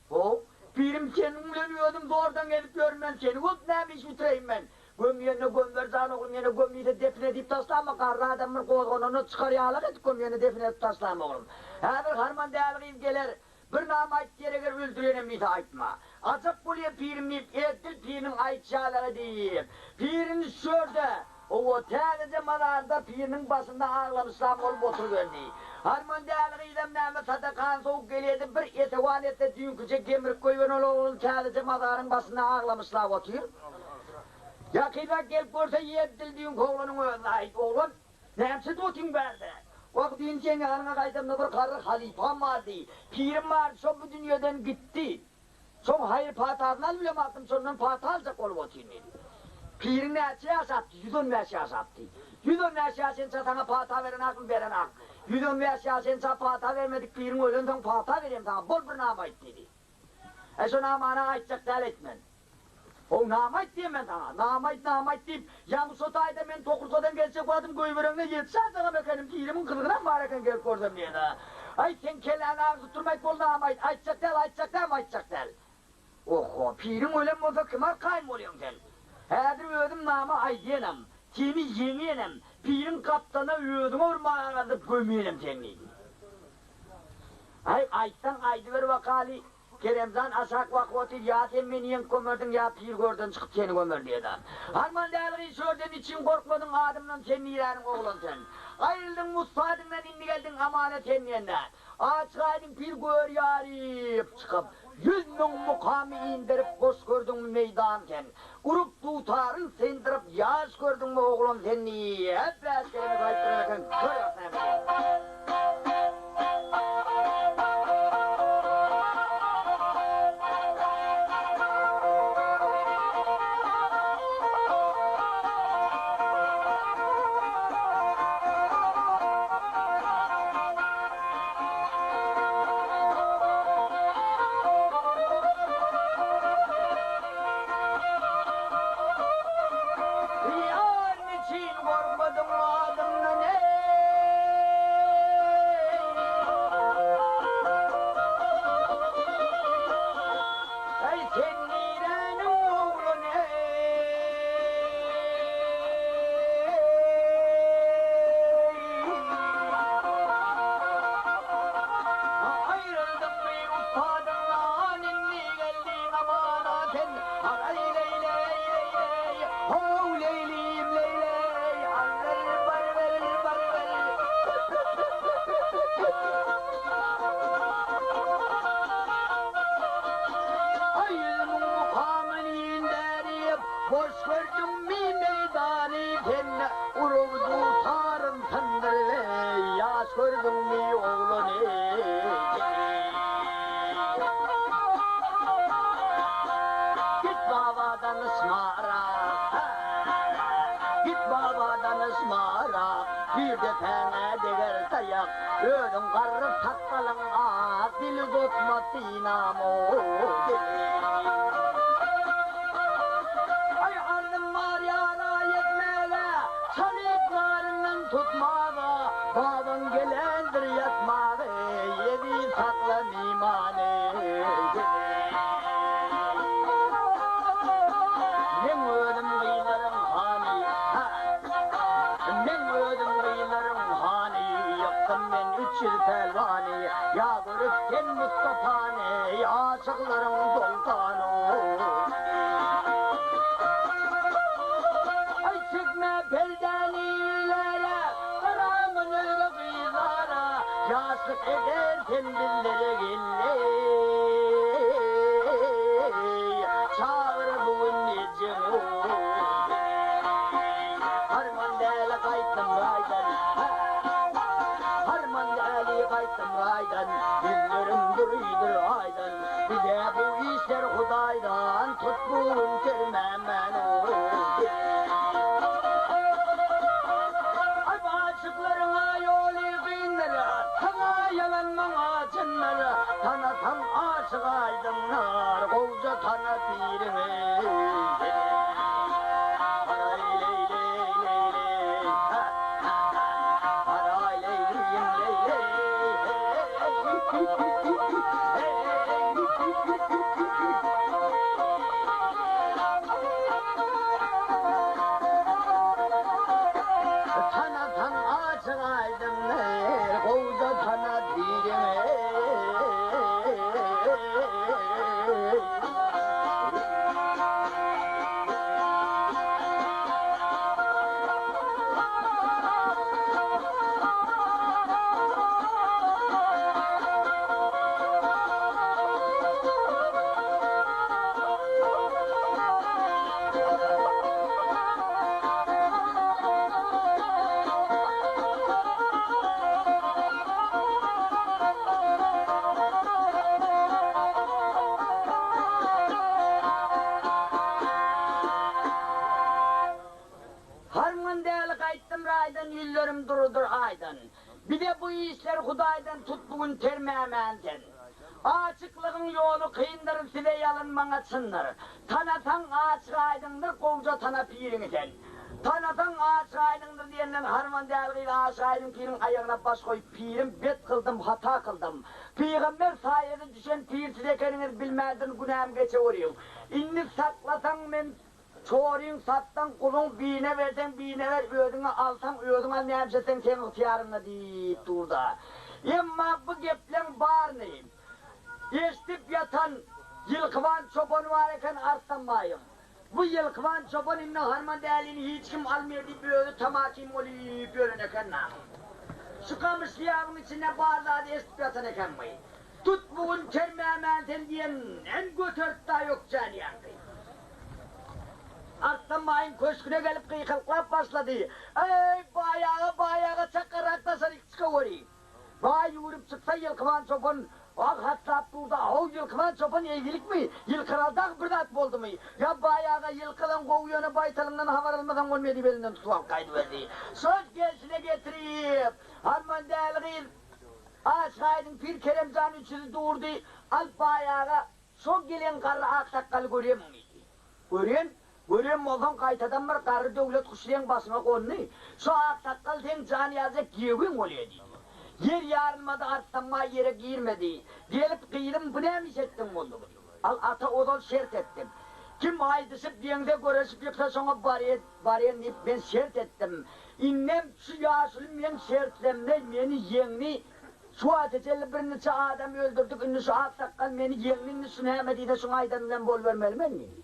How, pirim seniň bilen özüm zordan gezip ýörün men seni gömüp näme iş bitireýin men. Göm diýende gömber jan oglum ýene göm diýse depin edip taşlama garry adam bir gozgananda çykar ýalak edip göm ýene depin edip taşlama oglum. Häzir harman däli gyz geler. Bir nama aýt diýer eger öldürenem diýse aýtma. Ajap bolýa pirim diýip eddil piriniň aýtýalagy diýip. Pirini şörde, owo täzeje mazarda piriniň başynda aglamyşlam bolup oturyberdi. Harman däli gyzam näme sadakany sowup gelýedi bir esewan etse düýnküje gemrip goýberen ol oglan täzeje mazaryň başynda aglamyşlap otyr. Ýakynrak gelip görse eddil düýnki oglanyň özüne aýt oglan. Näçe dotyň bärde? Wah, düýn seň ýanyňa gaýdamda bir garry halypam bardy. Pirim bardy, şo bu dünýeden gitdi. Şoň haýyr-patasyny alyp bilemokdym, şondan pata aljak bolup otyryn diýdi. Piriň näçe ýaşapdy? 115 ýaşapdy. 115 ýaşança saňa pata berenakmy, berenak. 115 ýaşança pata bermedik piriň ölensoň pata berýän saňa, bol bir nama aýt diýdi. Äý, şo namany aýtjak däl aýtmen. How, nama aýt diýen men saňa. Nama aýt, nama aýt diýip, ýaňy şo taýda men tokursadan geljek wagtym goýbereňde ýetişäýjegem ekenim, pirimiň gyzgynam bar eken gelip görsem diýen-ä. Aý, seň kelläňi agyrdyp durmaýt, bol nama aýt. Aýtjak däl, aýtjak däl, aýtjak däl. Oho, piriň ölen bolsa kime arkaýyn bolýaň sen? Häzir özüm nama aýdýanam, seni ýeňýänem. piriň gapdalyna özüňe bir maýa galdyryp gömeýinem seni diýdi. Aý, aýtsaň aýdyber bakaly, Keremjan aşak bakyp otyr, ýa sen meni ýeňip gömerdiň, ýa pir görden çykyp seni gömer diýedi. Arman däl gyz, şu ýerden içiň gorkmadyň adymdan sen niräniň oglany sen? Aýryldyň Mussadyňdan indi geldiň amana sen diýende. Açyk aýdyň pir gör ýaryp çykyp, 100 000 mukamy inderip boş gördüňmi meýdan sen? Urup dutaryn syndyryp ýaş gördüňmi oglan sen diýip bäş keleme aýtdyran eken kör ýaşaýan. Ýar niçin gorkmadyň adymdan eý. Eý sen niräniň oglany eý. Aýryldyňmy ussadyňdan indi geldiň amana sen Haraý leý-leý-leý-leý how leýlim leý-leý Al-vel bar-vel bar-vel Aýylmyň mukamyn inderip boş gördüňmi meýdany sen Urug dutaryn syndyr-eý ýaş gördüňmi oglany Git baba danyşmara Git baba danyşmara Bir depäňe deger taýak Özüň garry sakgalyň ak Dili uzatma synam-ow Aý arzym bar ýara ýetmäge, Çalyp garyndan tutmaga, Babaň gelendir ýatmaga, Eziz sakla mimany. Meň özüm gyzlaryň hany, Meň özüm gyzlaryň hany, Ýykdym men 300 pälwany, Ýa görüp sen Mustapany, Aşyklaryň soltany. Aý çekme perdäni illere, Garamyn öýre gyzlara, Ýaşlyk eder sen bizlere gelleý. Çagyr bu gün ejeňi. Harman däli gaýtdym raýdan, Harman däli gaýtdym raýdan, Ýüzlerim durydyr aýdan. Bize bu işler Hudaýdan, Tut bu gün termämän Aý aşyklaryňa ýoly kyndyr, Saňa ýalan maňa çyndyr, Tanasaň aşyk aýdyňlar, Gowja tana piriňi. Haraý leý leý leý leý ha Haraý leý leý leý leý Tanasaň aşyk aýdyňny, gowja tana piriňi. Harman däli gaýtdym raýdan ýüzlerim durudyr aýdan. Bize bu işler Hudaýdan tut bu gün termämän sen. Açyklygyň ýoly kyndyr size ýalyn maňa çyndyr. Tanasaň açyk aýdyňdyr gowja tana piriňi sen. Tanasaň açyk aýdyňdyr diýenden harman däl gyz aşyk aýdyň piriň aýagyna baş goýup pirim bet kyldym hata kyldym. Pygamber saýasy düşen pir siz ekeniňiz bilmändirin günämi geçeweriň. Indi saklasaň men. Çoryň satsaň, guzuň birine berseň, birine ber, özüňe alsaň, özüň al, näme etseň seň ygtyýaryňda diýip dur-da. Emma bu gepleň baryny eşidip ýatan Ýylkyban çopany bar eken Arslanbaýyň. Bu Ýylkyban çopan indi Harman dälini hiç kim almaýar diýip özi tamakin bolup ýören eken dagy. Şu gamyşly ýabyň içinde bar zady eşidip ýatan eken bu. Tut bu gün kermämän sen diýenden göterip-da ökjäni ýaňky. Arslan baýyň köşgüne gelip gykylyklap başlady, Eý, baý aga, baý aga, çakgarrak daşaryk çykaweri! Baý ýüwrüp çyksa Ýylkyban çopan ah haslap durdy, Ahow, Ýylkyban çopan eýgilikmi? Ýylkyra dagy bir zat boldumy? Ýa baý aga, ýylkylaň gowy ýöne baýtalyňdan habar almasaň bolmaýa diýip elinden tutup alyp gaýdyberdi. Şol gelşine getirip, Harman däli gyz, Aşgaýdyň pir Keremjan üçüsi durdy, Al baý aga, şo gelen garry aksakgaly görýämiň diýdi. Görýän, görýän bolsaň gaýtadan bir garry döwlet guşy seň başyňa gondy, şo aksakgal seň jan ýaljak giýewiň bolýa diýdi. Ýer ýarylmady Arslan baý ýere girmedi. Gelip gyzym bu näme iş etdiň boldugy diýdi. Al ata ozal şert etdim. Kim aýdyşyp ýeňse göreşip ýyksa şoňa barýa barýan diýip men şert etdim. Indem şu ýaşuly meň şertlemde meni ýeňdi. Şu wagta çenli birniçe adam öldürdik indi şu aksakgal meni ýeňdi indi şu näme diýse şuň aýdany bilen bolubermeli men diýdi.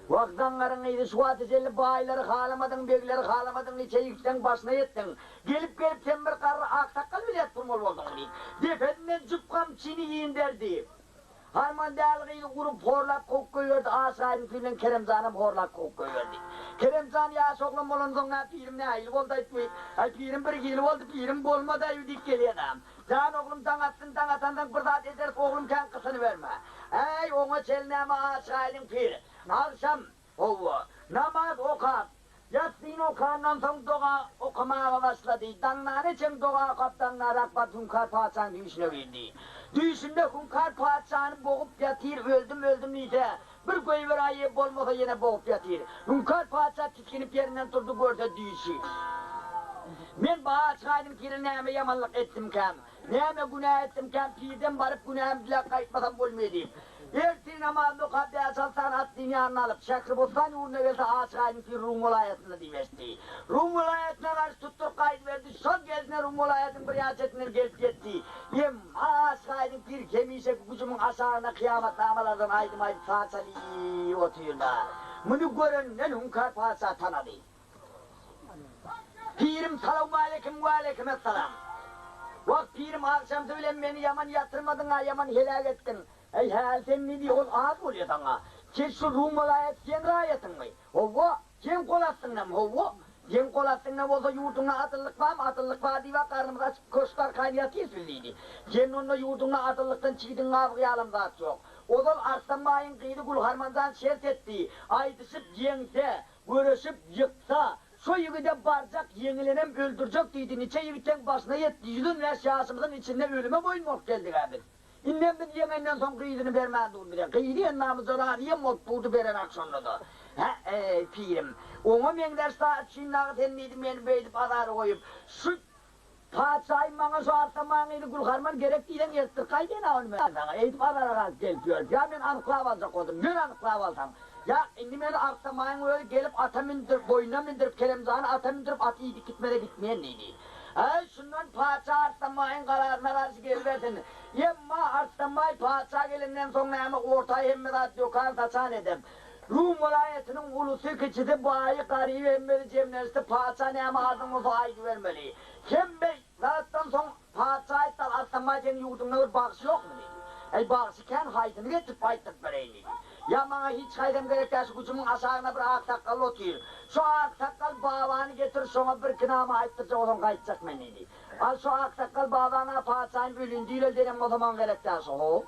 Wah zaňňaryň gyzy şu wagta çenli baýlary halamadyň begleri halamadyň niçe ýigitleň başyna ýetdiň. Gelip gelip sen bir garry aksakgal bile ýatdyrmaly bolduň diýip depesinden jüp gamçyny inderdi. Harman däli gyzy urup, horlap kowup goýberdi, Aşyraýyň bilen Keremjanam horlap kowup goýberdi. Keremjan ýaş oglan bolansoň, Nä, pirim nähili boldy-aýt bu? Aý, pirim birhili boldy, pirim bolmady-aý diýip gelýän-ä. Jan oglum, daň atsyn, daň atansoň bir zat ederis, oglum kän gysynyberme. Äý, oňa çenli näme Aşyraýyň pir. Agşam, Hawa, namaz okap, ýassyn okandan soň doga okamaga başlady. Daňdana çen doga okap daňdarak baryp Hüňkar patyşanyň düýşüne girdi. Düýşünde Hüňkar patyşany bogup ýatyr, öldüm, öldüm diýse, bir goýberäýe bolmasa ýene bogup ýatyr. Hüňkar patyşa tisginip ýerinden turdy, görse düýşi. Men Baçgaýdyň pire näme ýamanlyk etdimkäm? Näme günä etdimkäm, pirden baryp günämi diläp gaýtmasam bolmaýa diýip. Ertir namazyny okap bäş-alty sany atlyny ýanyna alyp, Şähribossan ýurduna gelse Aşyk Aýdyň pir Rum welaýatynda diýip eşitdi. Rum welaýatyna garşy tutduryp gaýdyberdi. Şol gelşine Rum welaýatynyň bir ýan çetinden gelip ýetdi. Emma Aşyk Aýdyň pir hemişeki güjümiň aşagynda kyýamatnamalardan aýdym aýdyp saz çalyp otyrdy. Muny görenden Hüňkar patyşa tanady. Pirim salawmaleýkim waleýkimessalam. Wah pirim agşamsy bilen meni ýaman ýatyrmadyň-a ýaman heläk etdiň. Äý häli sen ne diý ol az bolýa saňa. Sen şu Rum welaýaty seň raýatyňmy? Howwa. Seň gol astyňdamy? Howwa. Seň gol astyňda bolsa ýurduňda adyllyk barmy? Adyllyk bar diýib-ä garnymyzy açyp köşk arkaýyn ýatyrys biz diýdi. Sen onda ýurduňda adyllykdan çigidiň gabygy ýalam zat ýok. Ozal Arslan baýyň gyzy Gülharmanjan şert etdi. Aýdyşyp ýeňse, Göreşip ýyksa, şo ýigide barjak, ýeňilenem öldürjek diýdi, niçe ýigitleň başyna ýetdi, 115 ýaşymyzyň içinde ölüme boýun bolup geldig-ä biz. Indem biz ýeňenden soň gyzyny bermän dur bize. Gyzy ennamyza razyýam bolup durdy berenak şonda-da. Hä-eý, pirim, oňa meňzeş zat üçin dagy sen diýdi meni beýdip azara goýup, şu Patyşaýym maňa şu arslan maňyzy Gülharman gerek diýseň eltdir gaýdyn-a ony men saňa eýdip azara galyp gelip ýörüs. Ýa men anyklap aljak boldum. Ýör anyklap alsaň. Ýa indi meni Arslamaýyň özi gelip ata mündürip, boýnuna mündürip, Keremjany ata mündürip aty iýdik gitmese gitmeýin diýdi. Äý şundan patyşa Arslamaýyň kararyna garşy gelibersin. Emma Arslamaý patyşa gelenden soň näme orta hemme zat dökan-saçan edip, Rum welaýatynyň ulusy, kiçisi, baýy, garyby hemmesi jemlenişdi, patyşa näme arzyň bolsa aýdybermeli. Hemme zatdan soň patyşa aýtdy, Al Arslamaý seň ýurduňda bir bagşy ýokmy diýdi. Äý bagşy kän haýsyny getirip aýtdyryp bereýin diýdi. Ýa maňa hiç haýsam gerek däl şu güjümiň aşagynda bir ak sakgally otyr. Şu ak sakgal babany getir şoňa birki nama aýtdyrjak bolsaň gaýtjak men diýdi. Al şu ak sakgal babana patyşaýym ölündi ileldenen bolsa maňa gerek däl şo how.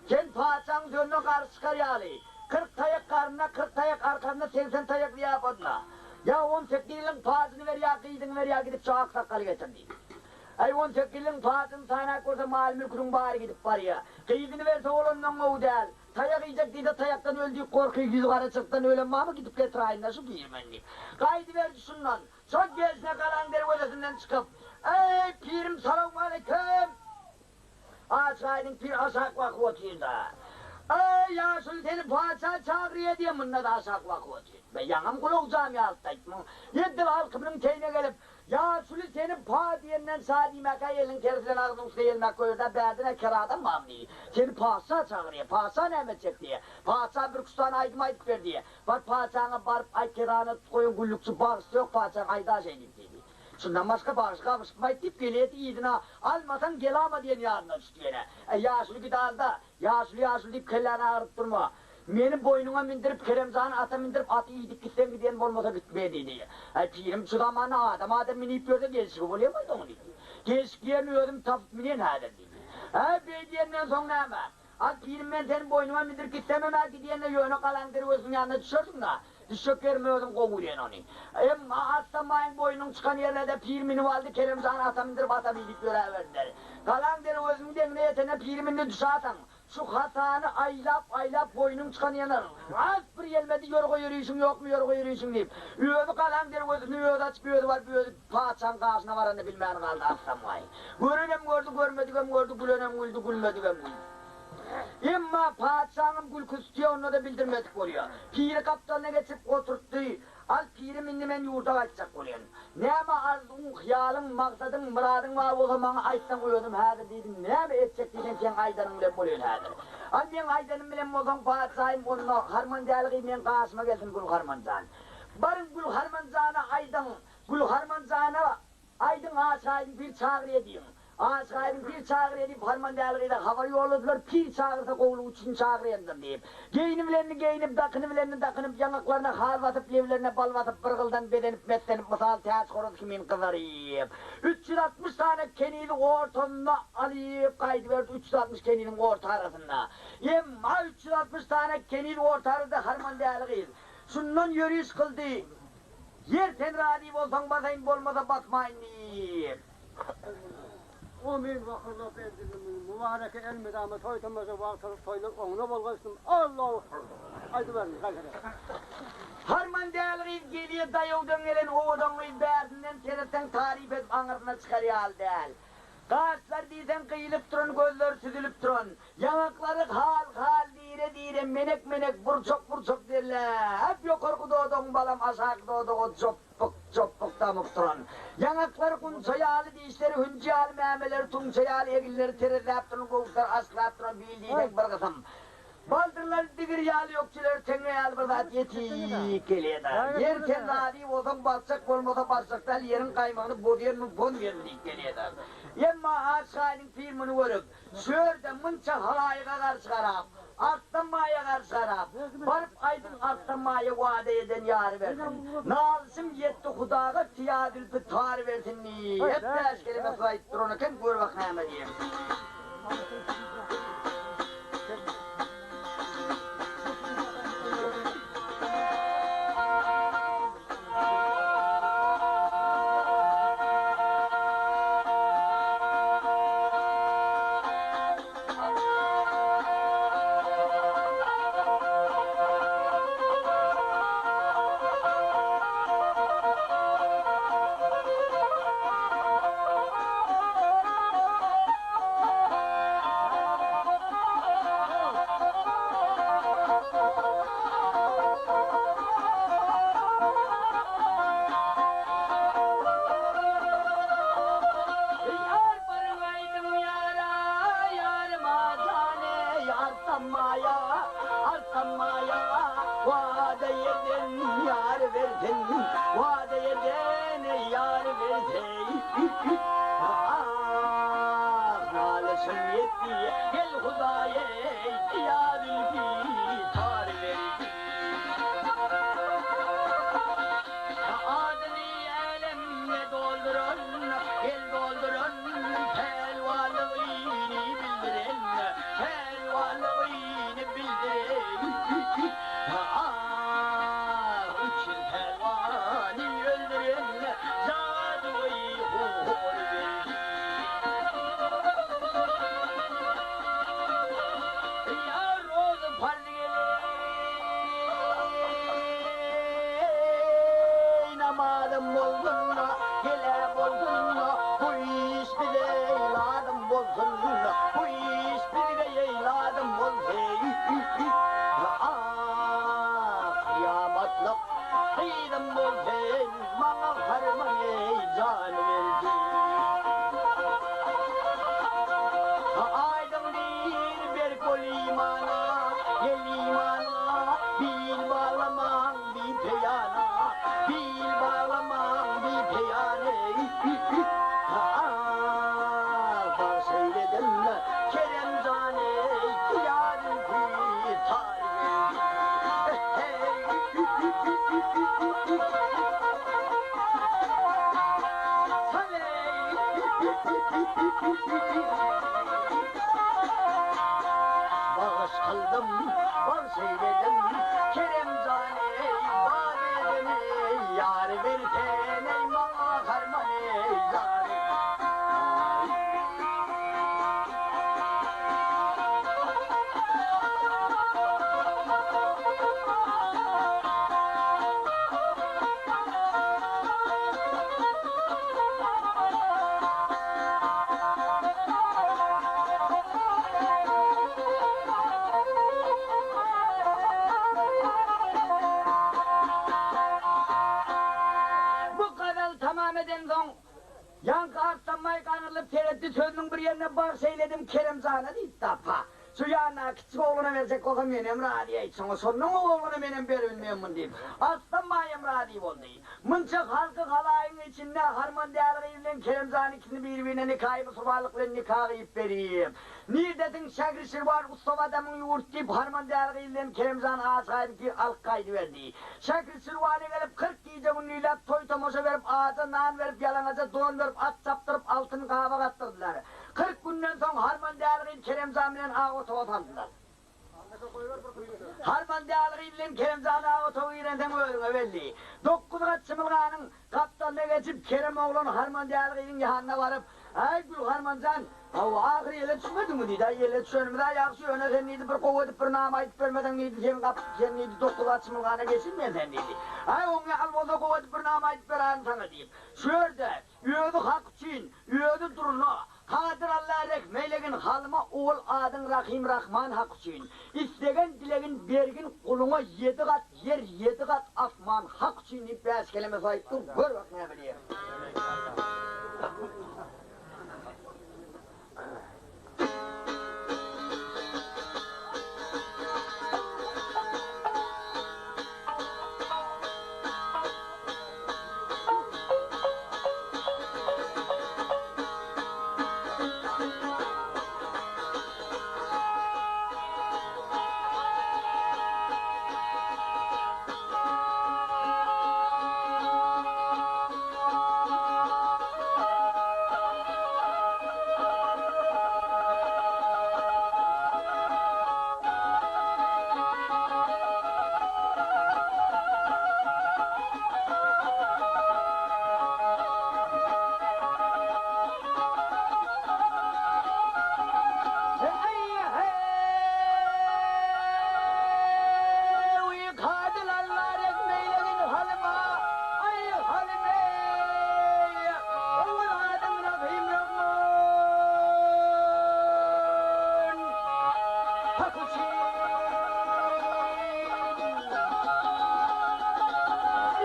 Sen patyşaň sözüne garşy çykar ýaly, 40 taýak garnyna, 40 taýak arkasyna, 80 taýak zyýapatyna. Ýa 18 ýylyň pajyny ber, ýa gyzyňy ber, ýa gidip şu aksakgaly getir diýdi. Äý, 18 ýylyň pajyny sanap görse, mal-mülküniň bary gidip barýa. Gyzyny berse, ol ondan gowy däl. Taýak iýjek diýse, taýakdan öl diýip gorky, ýüzügara çyrkdan ölen barmy, gidip getiräýin-dä şu pirmeni diýip. Gaýdyberdi şundan. Şol gelşine galaň derwezesinden çykyp, Äý, pirim, salowmaleýkim! Aşyk Aýdyň pir aşak bakyp otyrda. Eý, ýaşuly, seni patyşa çagyrýa diýen munda-da aşak bakyp otyr. Be, ýaňam gulak jam ýalytdy aýtmyň. Edil halkymynyň teýine gelip, Ýaşuly, seni pa diýenden şa diýmäkä eliniň tersi bilen agzynyň üstüne ýelmäp goýberdi-ä, bärde-nä ker adam barmy diýdi. Seni patyşa çagyrýa. Patyşa näme etjek diýýä. Patyşa birküç sany aýdym aýdyp ber diýýä. Bar patyşaňa baryp aýt kezana tut goýan güllükçi bagşysy ýok patyşaň aýda şeý diýip diýdi. Şundan başga bagşy gabyşypmaýt diýip gelýärdi yzyna almasaň gelama diýen ýadyna düşdi ýene. Äý ýaşuly gidalda, ýaşuly ýaşuly diýip kelläni agyryp durma. Meni boýnuňa mindirip Keremjany ata mindirip aty iýdik gitseň gidýän bolmasa gitme diýdi. Äý pirim şu zamanda adam adam minip ýörse gelşigi bolýamaýdy oň diýdi. Gelşikli ýerini özüm tapyp minen häzir diýdi. Äý beý diýenden soň näme? Al pirim men seni boýnuma mindirip gitsemem-ä gidýände ýöne galaň derweziniň ýanyna düşersiň-dä. Düşjek ýerimi özüm gowy bilýän ony. Emma Arslanbaýyň boýnunyň çykan ýerine-de pir münüp aldy, Keremjany ata mindirip ata minip ýöräberdiler. Galaň derweziniň deňine ýetende piri mindi düşäsaň, şu hasany aýlap-aýlap boýnuň çykan ýerine ras bir ýelmedi, ýorga ýörişiň ýokmy, ýorga ýörişiň diýip. Özi galaň derwezini özi açyp, özi baryp, özi patyşaň gaşyna baranyny bilmän galdy Arslanbaý. Görenem gördi, görmedigem gördi, gülenem güldi, gülmedigem güldi. Emma patyşaňam gülküsi tutýar, onda-da bildirmedik bolýar. Piri gapdalyna geçirip oturtdy. Al, pirim, indi men ýurda gaýtjak bolýan. Näme arzuwyň, hyýalyň, maksadyň, myradyň bar bolsa maňa aýtsaň özüm häzir diýdim, näme etjek diýseň seň aýdanyň bilen bolýan häzir. Al, meň aýdanym bilen bolsaň, patyşahym, onda Harmandäli gyz meň gaşyma gelsin, Gülharman jan. Baryň Gülharman jana aýdyň, Gülharman jana Aýdyň Aşgaýdyň pir çagyrýa diýiň. Aşgaýdyň pir çagyrýa diýip Harmandäli gyza habar ýolladylar, pir çagyrsa gowulyk üçin çagyrýandyr diýip. Geýnibilenini geýnip, dakynybilenini dakynyp, ýaňaklaryna hal basyp, leblerine bal basyp, bir gyldan bezenip, meslenip, mysal täç horaz kimin gyzaryp, 360 sany kenizi ortasynda alyp gaýdyberdi, 360 keniziň orta arasynda. Emma 360 sany keniz orta arada Harmandäli gyz şundan ýöriş kyldy. Ýer sen razy bolsaň basaýyn bolmasa basmaýyn diýip. Omyn wakylla bendilimiň mübareke elmydama toý tomaşa wagtalyk toýlar oňuna bolgaýsyn Allahu aýdyberiň gaýtadan. Harman däli gyz gelýä daýawdan gelen owadan gyz bärsinden seretseň taryp edip aňyrsyna çykar ýaly däl. Gaşlary diýseň gyýylyp duran gözleri süzülip duran. Ýaňaklary hal-hal dire-dire menek-menek burçak-burçak derläp ýokarky dodagyň balam aşaky dodaga jopbuk-jopbuk damyp duran. Ýaňaklary gunça ýaly dişleri hünji ýaly mämeleri tuňça ýaly eginleri terezläp duran göwüsleri aşklap duran bil diýseň bir gysym. Baldyrlary digir ýaly ökjeleri teňňe ýaly bir zat ýetik gelýär-dä. Ýer sen razy bolsaň basjak bolmasa basjak däl ýeriň gaýmagyny bozýanmy bozmaýanmy diýip gelýär-dä. Emma Aşgaýdyň pir muny görüp, şu ýerde munça halaýyga garşy garap, Arslan baýa garşy garap, baryp aýdyň Arslan baýa wada eden ýary bersin. Nalyşym ýetdi Hudaga syýa zülpi tar bersin diýip bäş keleme söz aýdyp duran eken, gör bak näme diýen. Ýar baryň aýdyň ýara, ýaryma jany, Artamaýa, artamaýa, Wada eden ýar bersin, Wada eden ýar bersin. Ah, nalyşym ýetdi, gel Hudaý-eý, ýa zülpi tar berdi. Adyny älemde dolduran, el dolduran, pälwanlygyny bildiren, pälwanlygyny bildiren. Ah, 300 pälwany öldüren, jadygöý hor berdi. Ýa rozy parz geler. Bagyş kyldym, bagş eýledim, Kerem jan eý, bar eden eý, Ýar bersen eý maňa harman eý, ýar. Bu gazal tamam edensoň, ýaňky Arslanbaý gaňrylyp seretdi, sözüniň bir ýerine Bagş eýledim Kerem jana diýipdi, Apa, şu ýanyndaky kiçjik oglana berjek bolsa menem razy eý, şoňa şondan gowy oglana menem beribilmenmin diýip, Arslanbaýam razy boldy. Munça halky halaýygyň içinde Harman däli gyz bilen Kerem jan ikisini bir-birine nikaýy musurmanlyk bilen nika gyýyp berip, Nirdesiň Şähri-Şirwan ussap adamyň ýurt diýip Harman däli gyz bilen Kerem jan aç gaýdyp gir alyp gaýdyberdi. Şähri-Şirwana gelip 40 gije-gündizläp toý-tomaşa berip aja nan berip ýalaňaja don berip at çapdyryp altyn gabak atdyrdylar. 40 günden soň Harman däli gyz Kerem jan bilen ak otaga saldylar. Harman däli gyz bilen Keremjan aga otaga girensoň özüňe belli. Dokuz gat çymylganyň gapdalyna geçip Kerem oglan Harman däli gyzyň ýanyna baryp, Äý, Gülharman jan, hawa, ahyry ýele düşmediňmi? diýdi. Äý, ýele düşenimiz-ä ýagşy, ýöne sen diýdi, bir gowy edip bir nama aýdyp bermeseň diýdi, sen gap, sen diýdi, dokuz gat çymylgana geçilmeýän sen diýdi. Äý, oň ýaly bolsa gowy edip bir nama aýdyp beräýin saňa diýip, şu ýerde özi hak üçin, özi durna, Kadyr Alla rehm eýlegin halyma owal adyň Rahym Rahman hak üçin islegen dilegin bergin guluňa ýedi gat ýer ýedi gat asman hak üçin diýip bäş keleme saýyp dur gör bak näme diýer.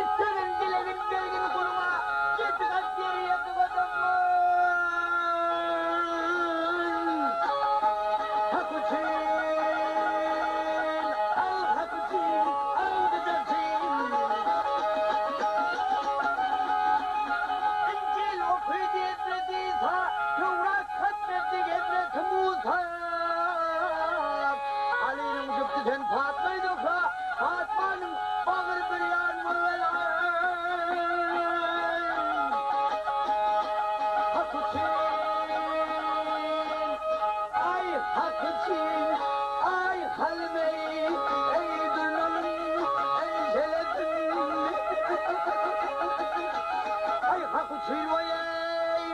Istegin dilegin bergin guluňa, Ýedi gat ýer ýedi gat asman. Hak üçin, al hak üçin, al gyjaçyn. Injil okydy hezreti Isa, Töwrat hat berdi hezreti Musa. Alynyň jübti sen Patmaýy doka, Patmanyň bagry bir ýan bolgaý. Hak üçin, aý hak üçin, aý halym eý, eý durnalym, eý jelepim. Aý hak üçin waý eý.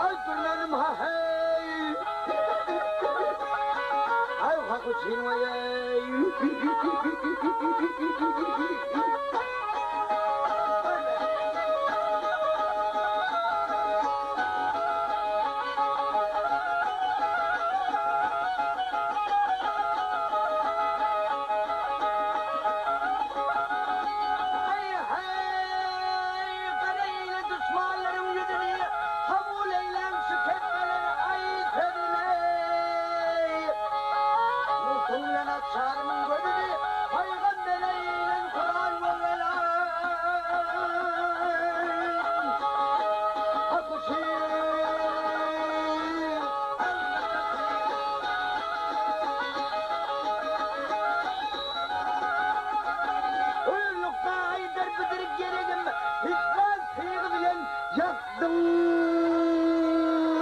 Aý durnalym ha heý. Aý hak üçin waý eý. Aý-heý, gara eýle duşmanlaryň ýüzüni, Kabul eýläň şu ketmeleri, aý sözüni. Murtuň bilen açarmyň gözüni, Pygamber eýlen Kuran bolsun.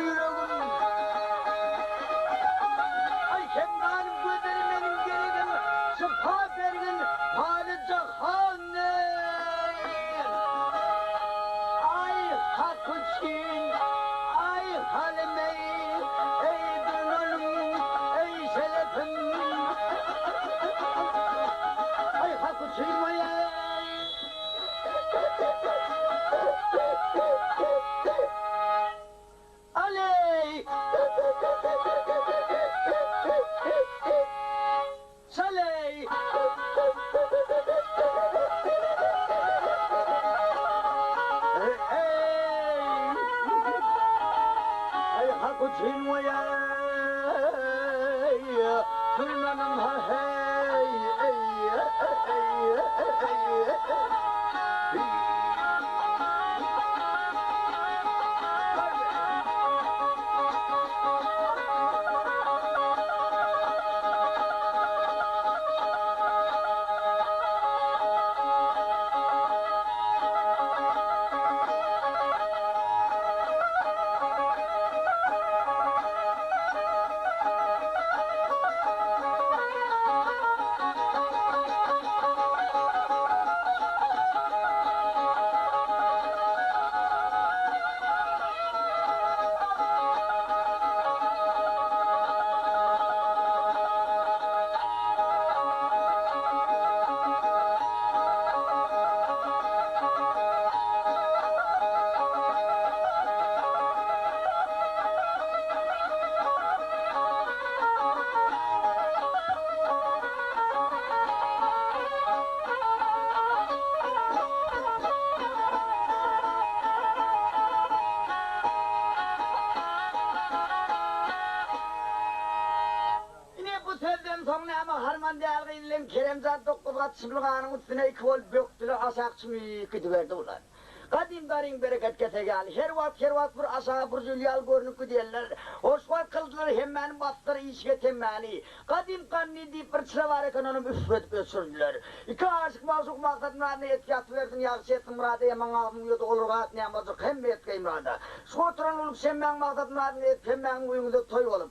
ýüregim. Aý hemranym gözelim meniň geregim, şypa bergin pany jahandan. Aý Hak üçin, aý halym eý, eý durnanym, eý şerepim. Aý Hak üçin waý. Aleý! Şaleý! Eý! Aý hak üçin waý-eý, durnanym ha-heý, Ine bu sözden soň näme harman däl gyz bilen Keremjan dokuzgat çyblyganyň üstüne iki bolup bökdüler aşak çümüp gidiberdi bular. Gadym daryň bereket kesegi ýaly, her wagt, her wagt bir aşaga bir jül ýaly görnüp gidýärler. Hoşwagt kyldylar, hemmäni basdylar işige temmäni. Gadym Gandy diýip bir çyra bar eken, onam üfledip öçürdiler. Iki aşyk-magşuk maksat-myradyna ýetip ýatybersin, ýagşy etsin myrada, ýaman agzyň ýudy olar gat näme boljak, hemme ýetgeý myrada. Şu oturan uly kişi hemmäň maksat-myradyna ýetip, hemmäňiň öýüňizde toý bolup.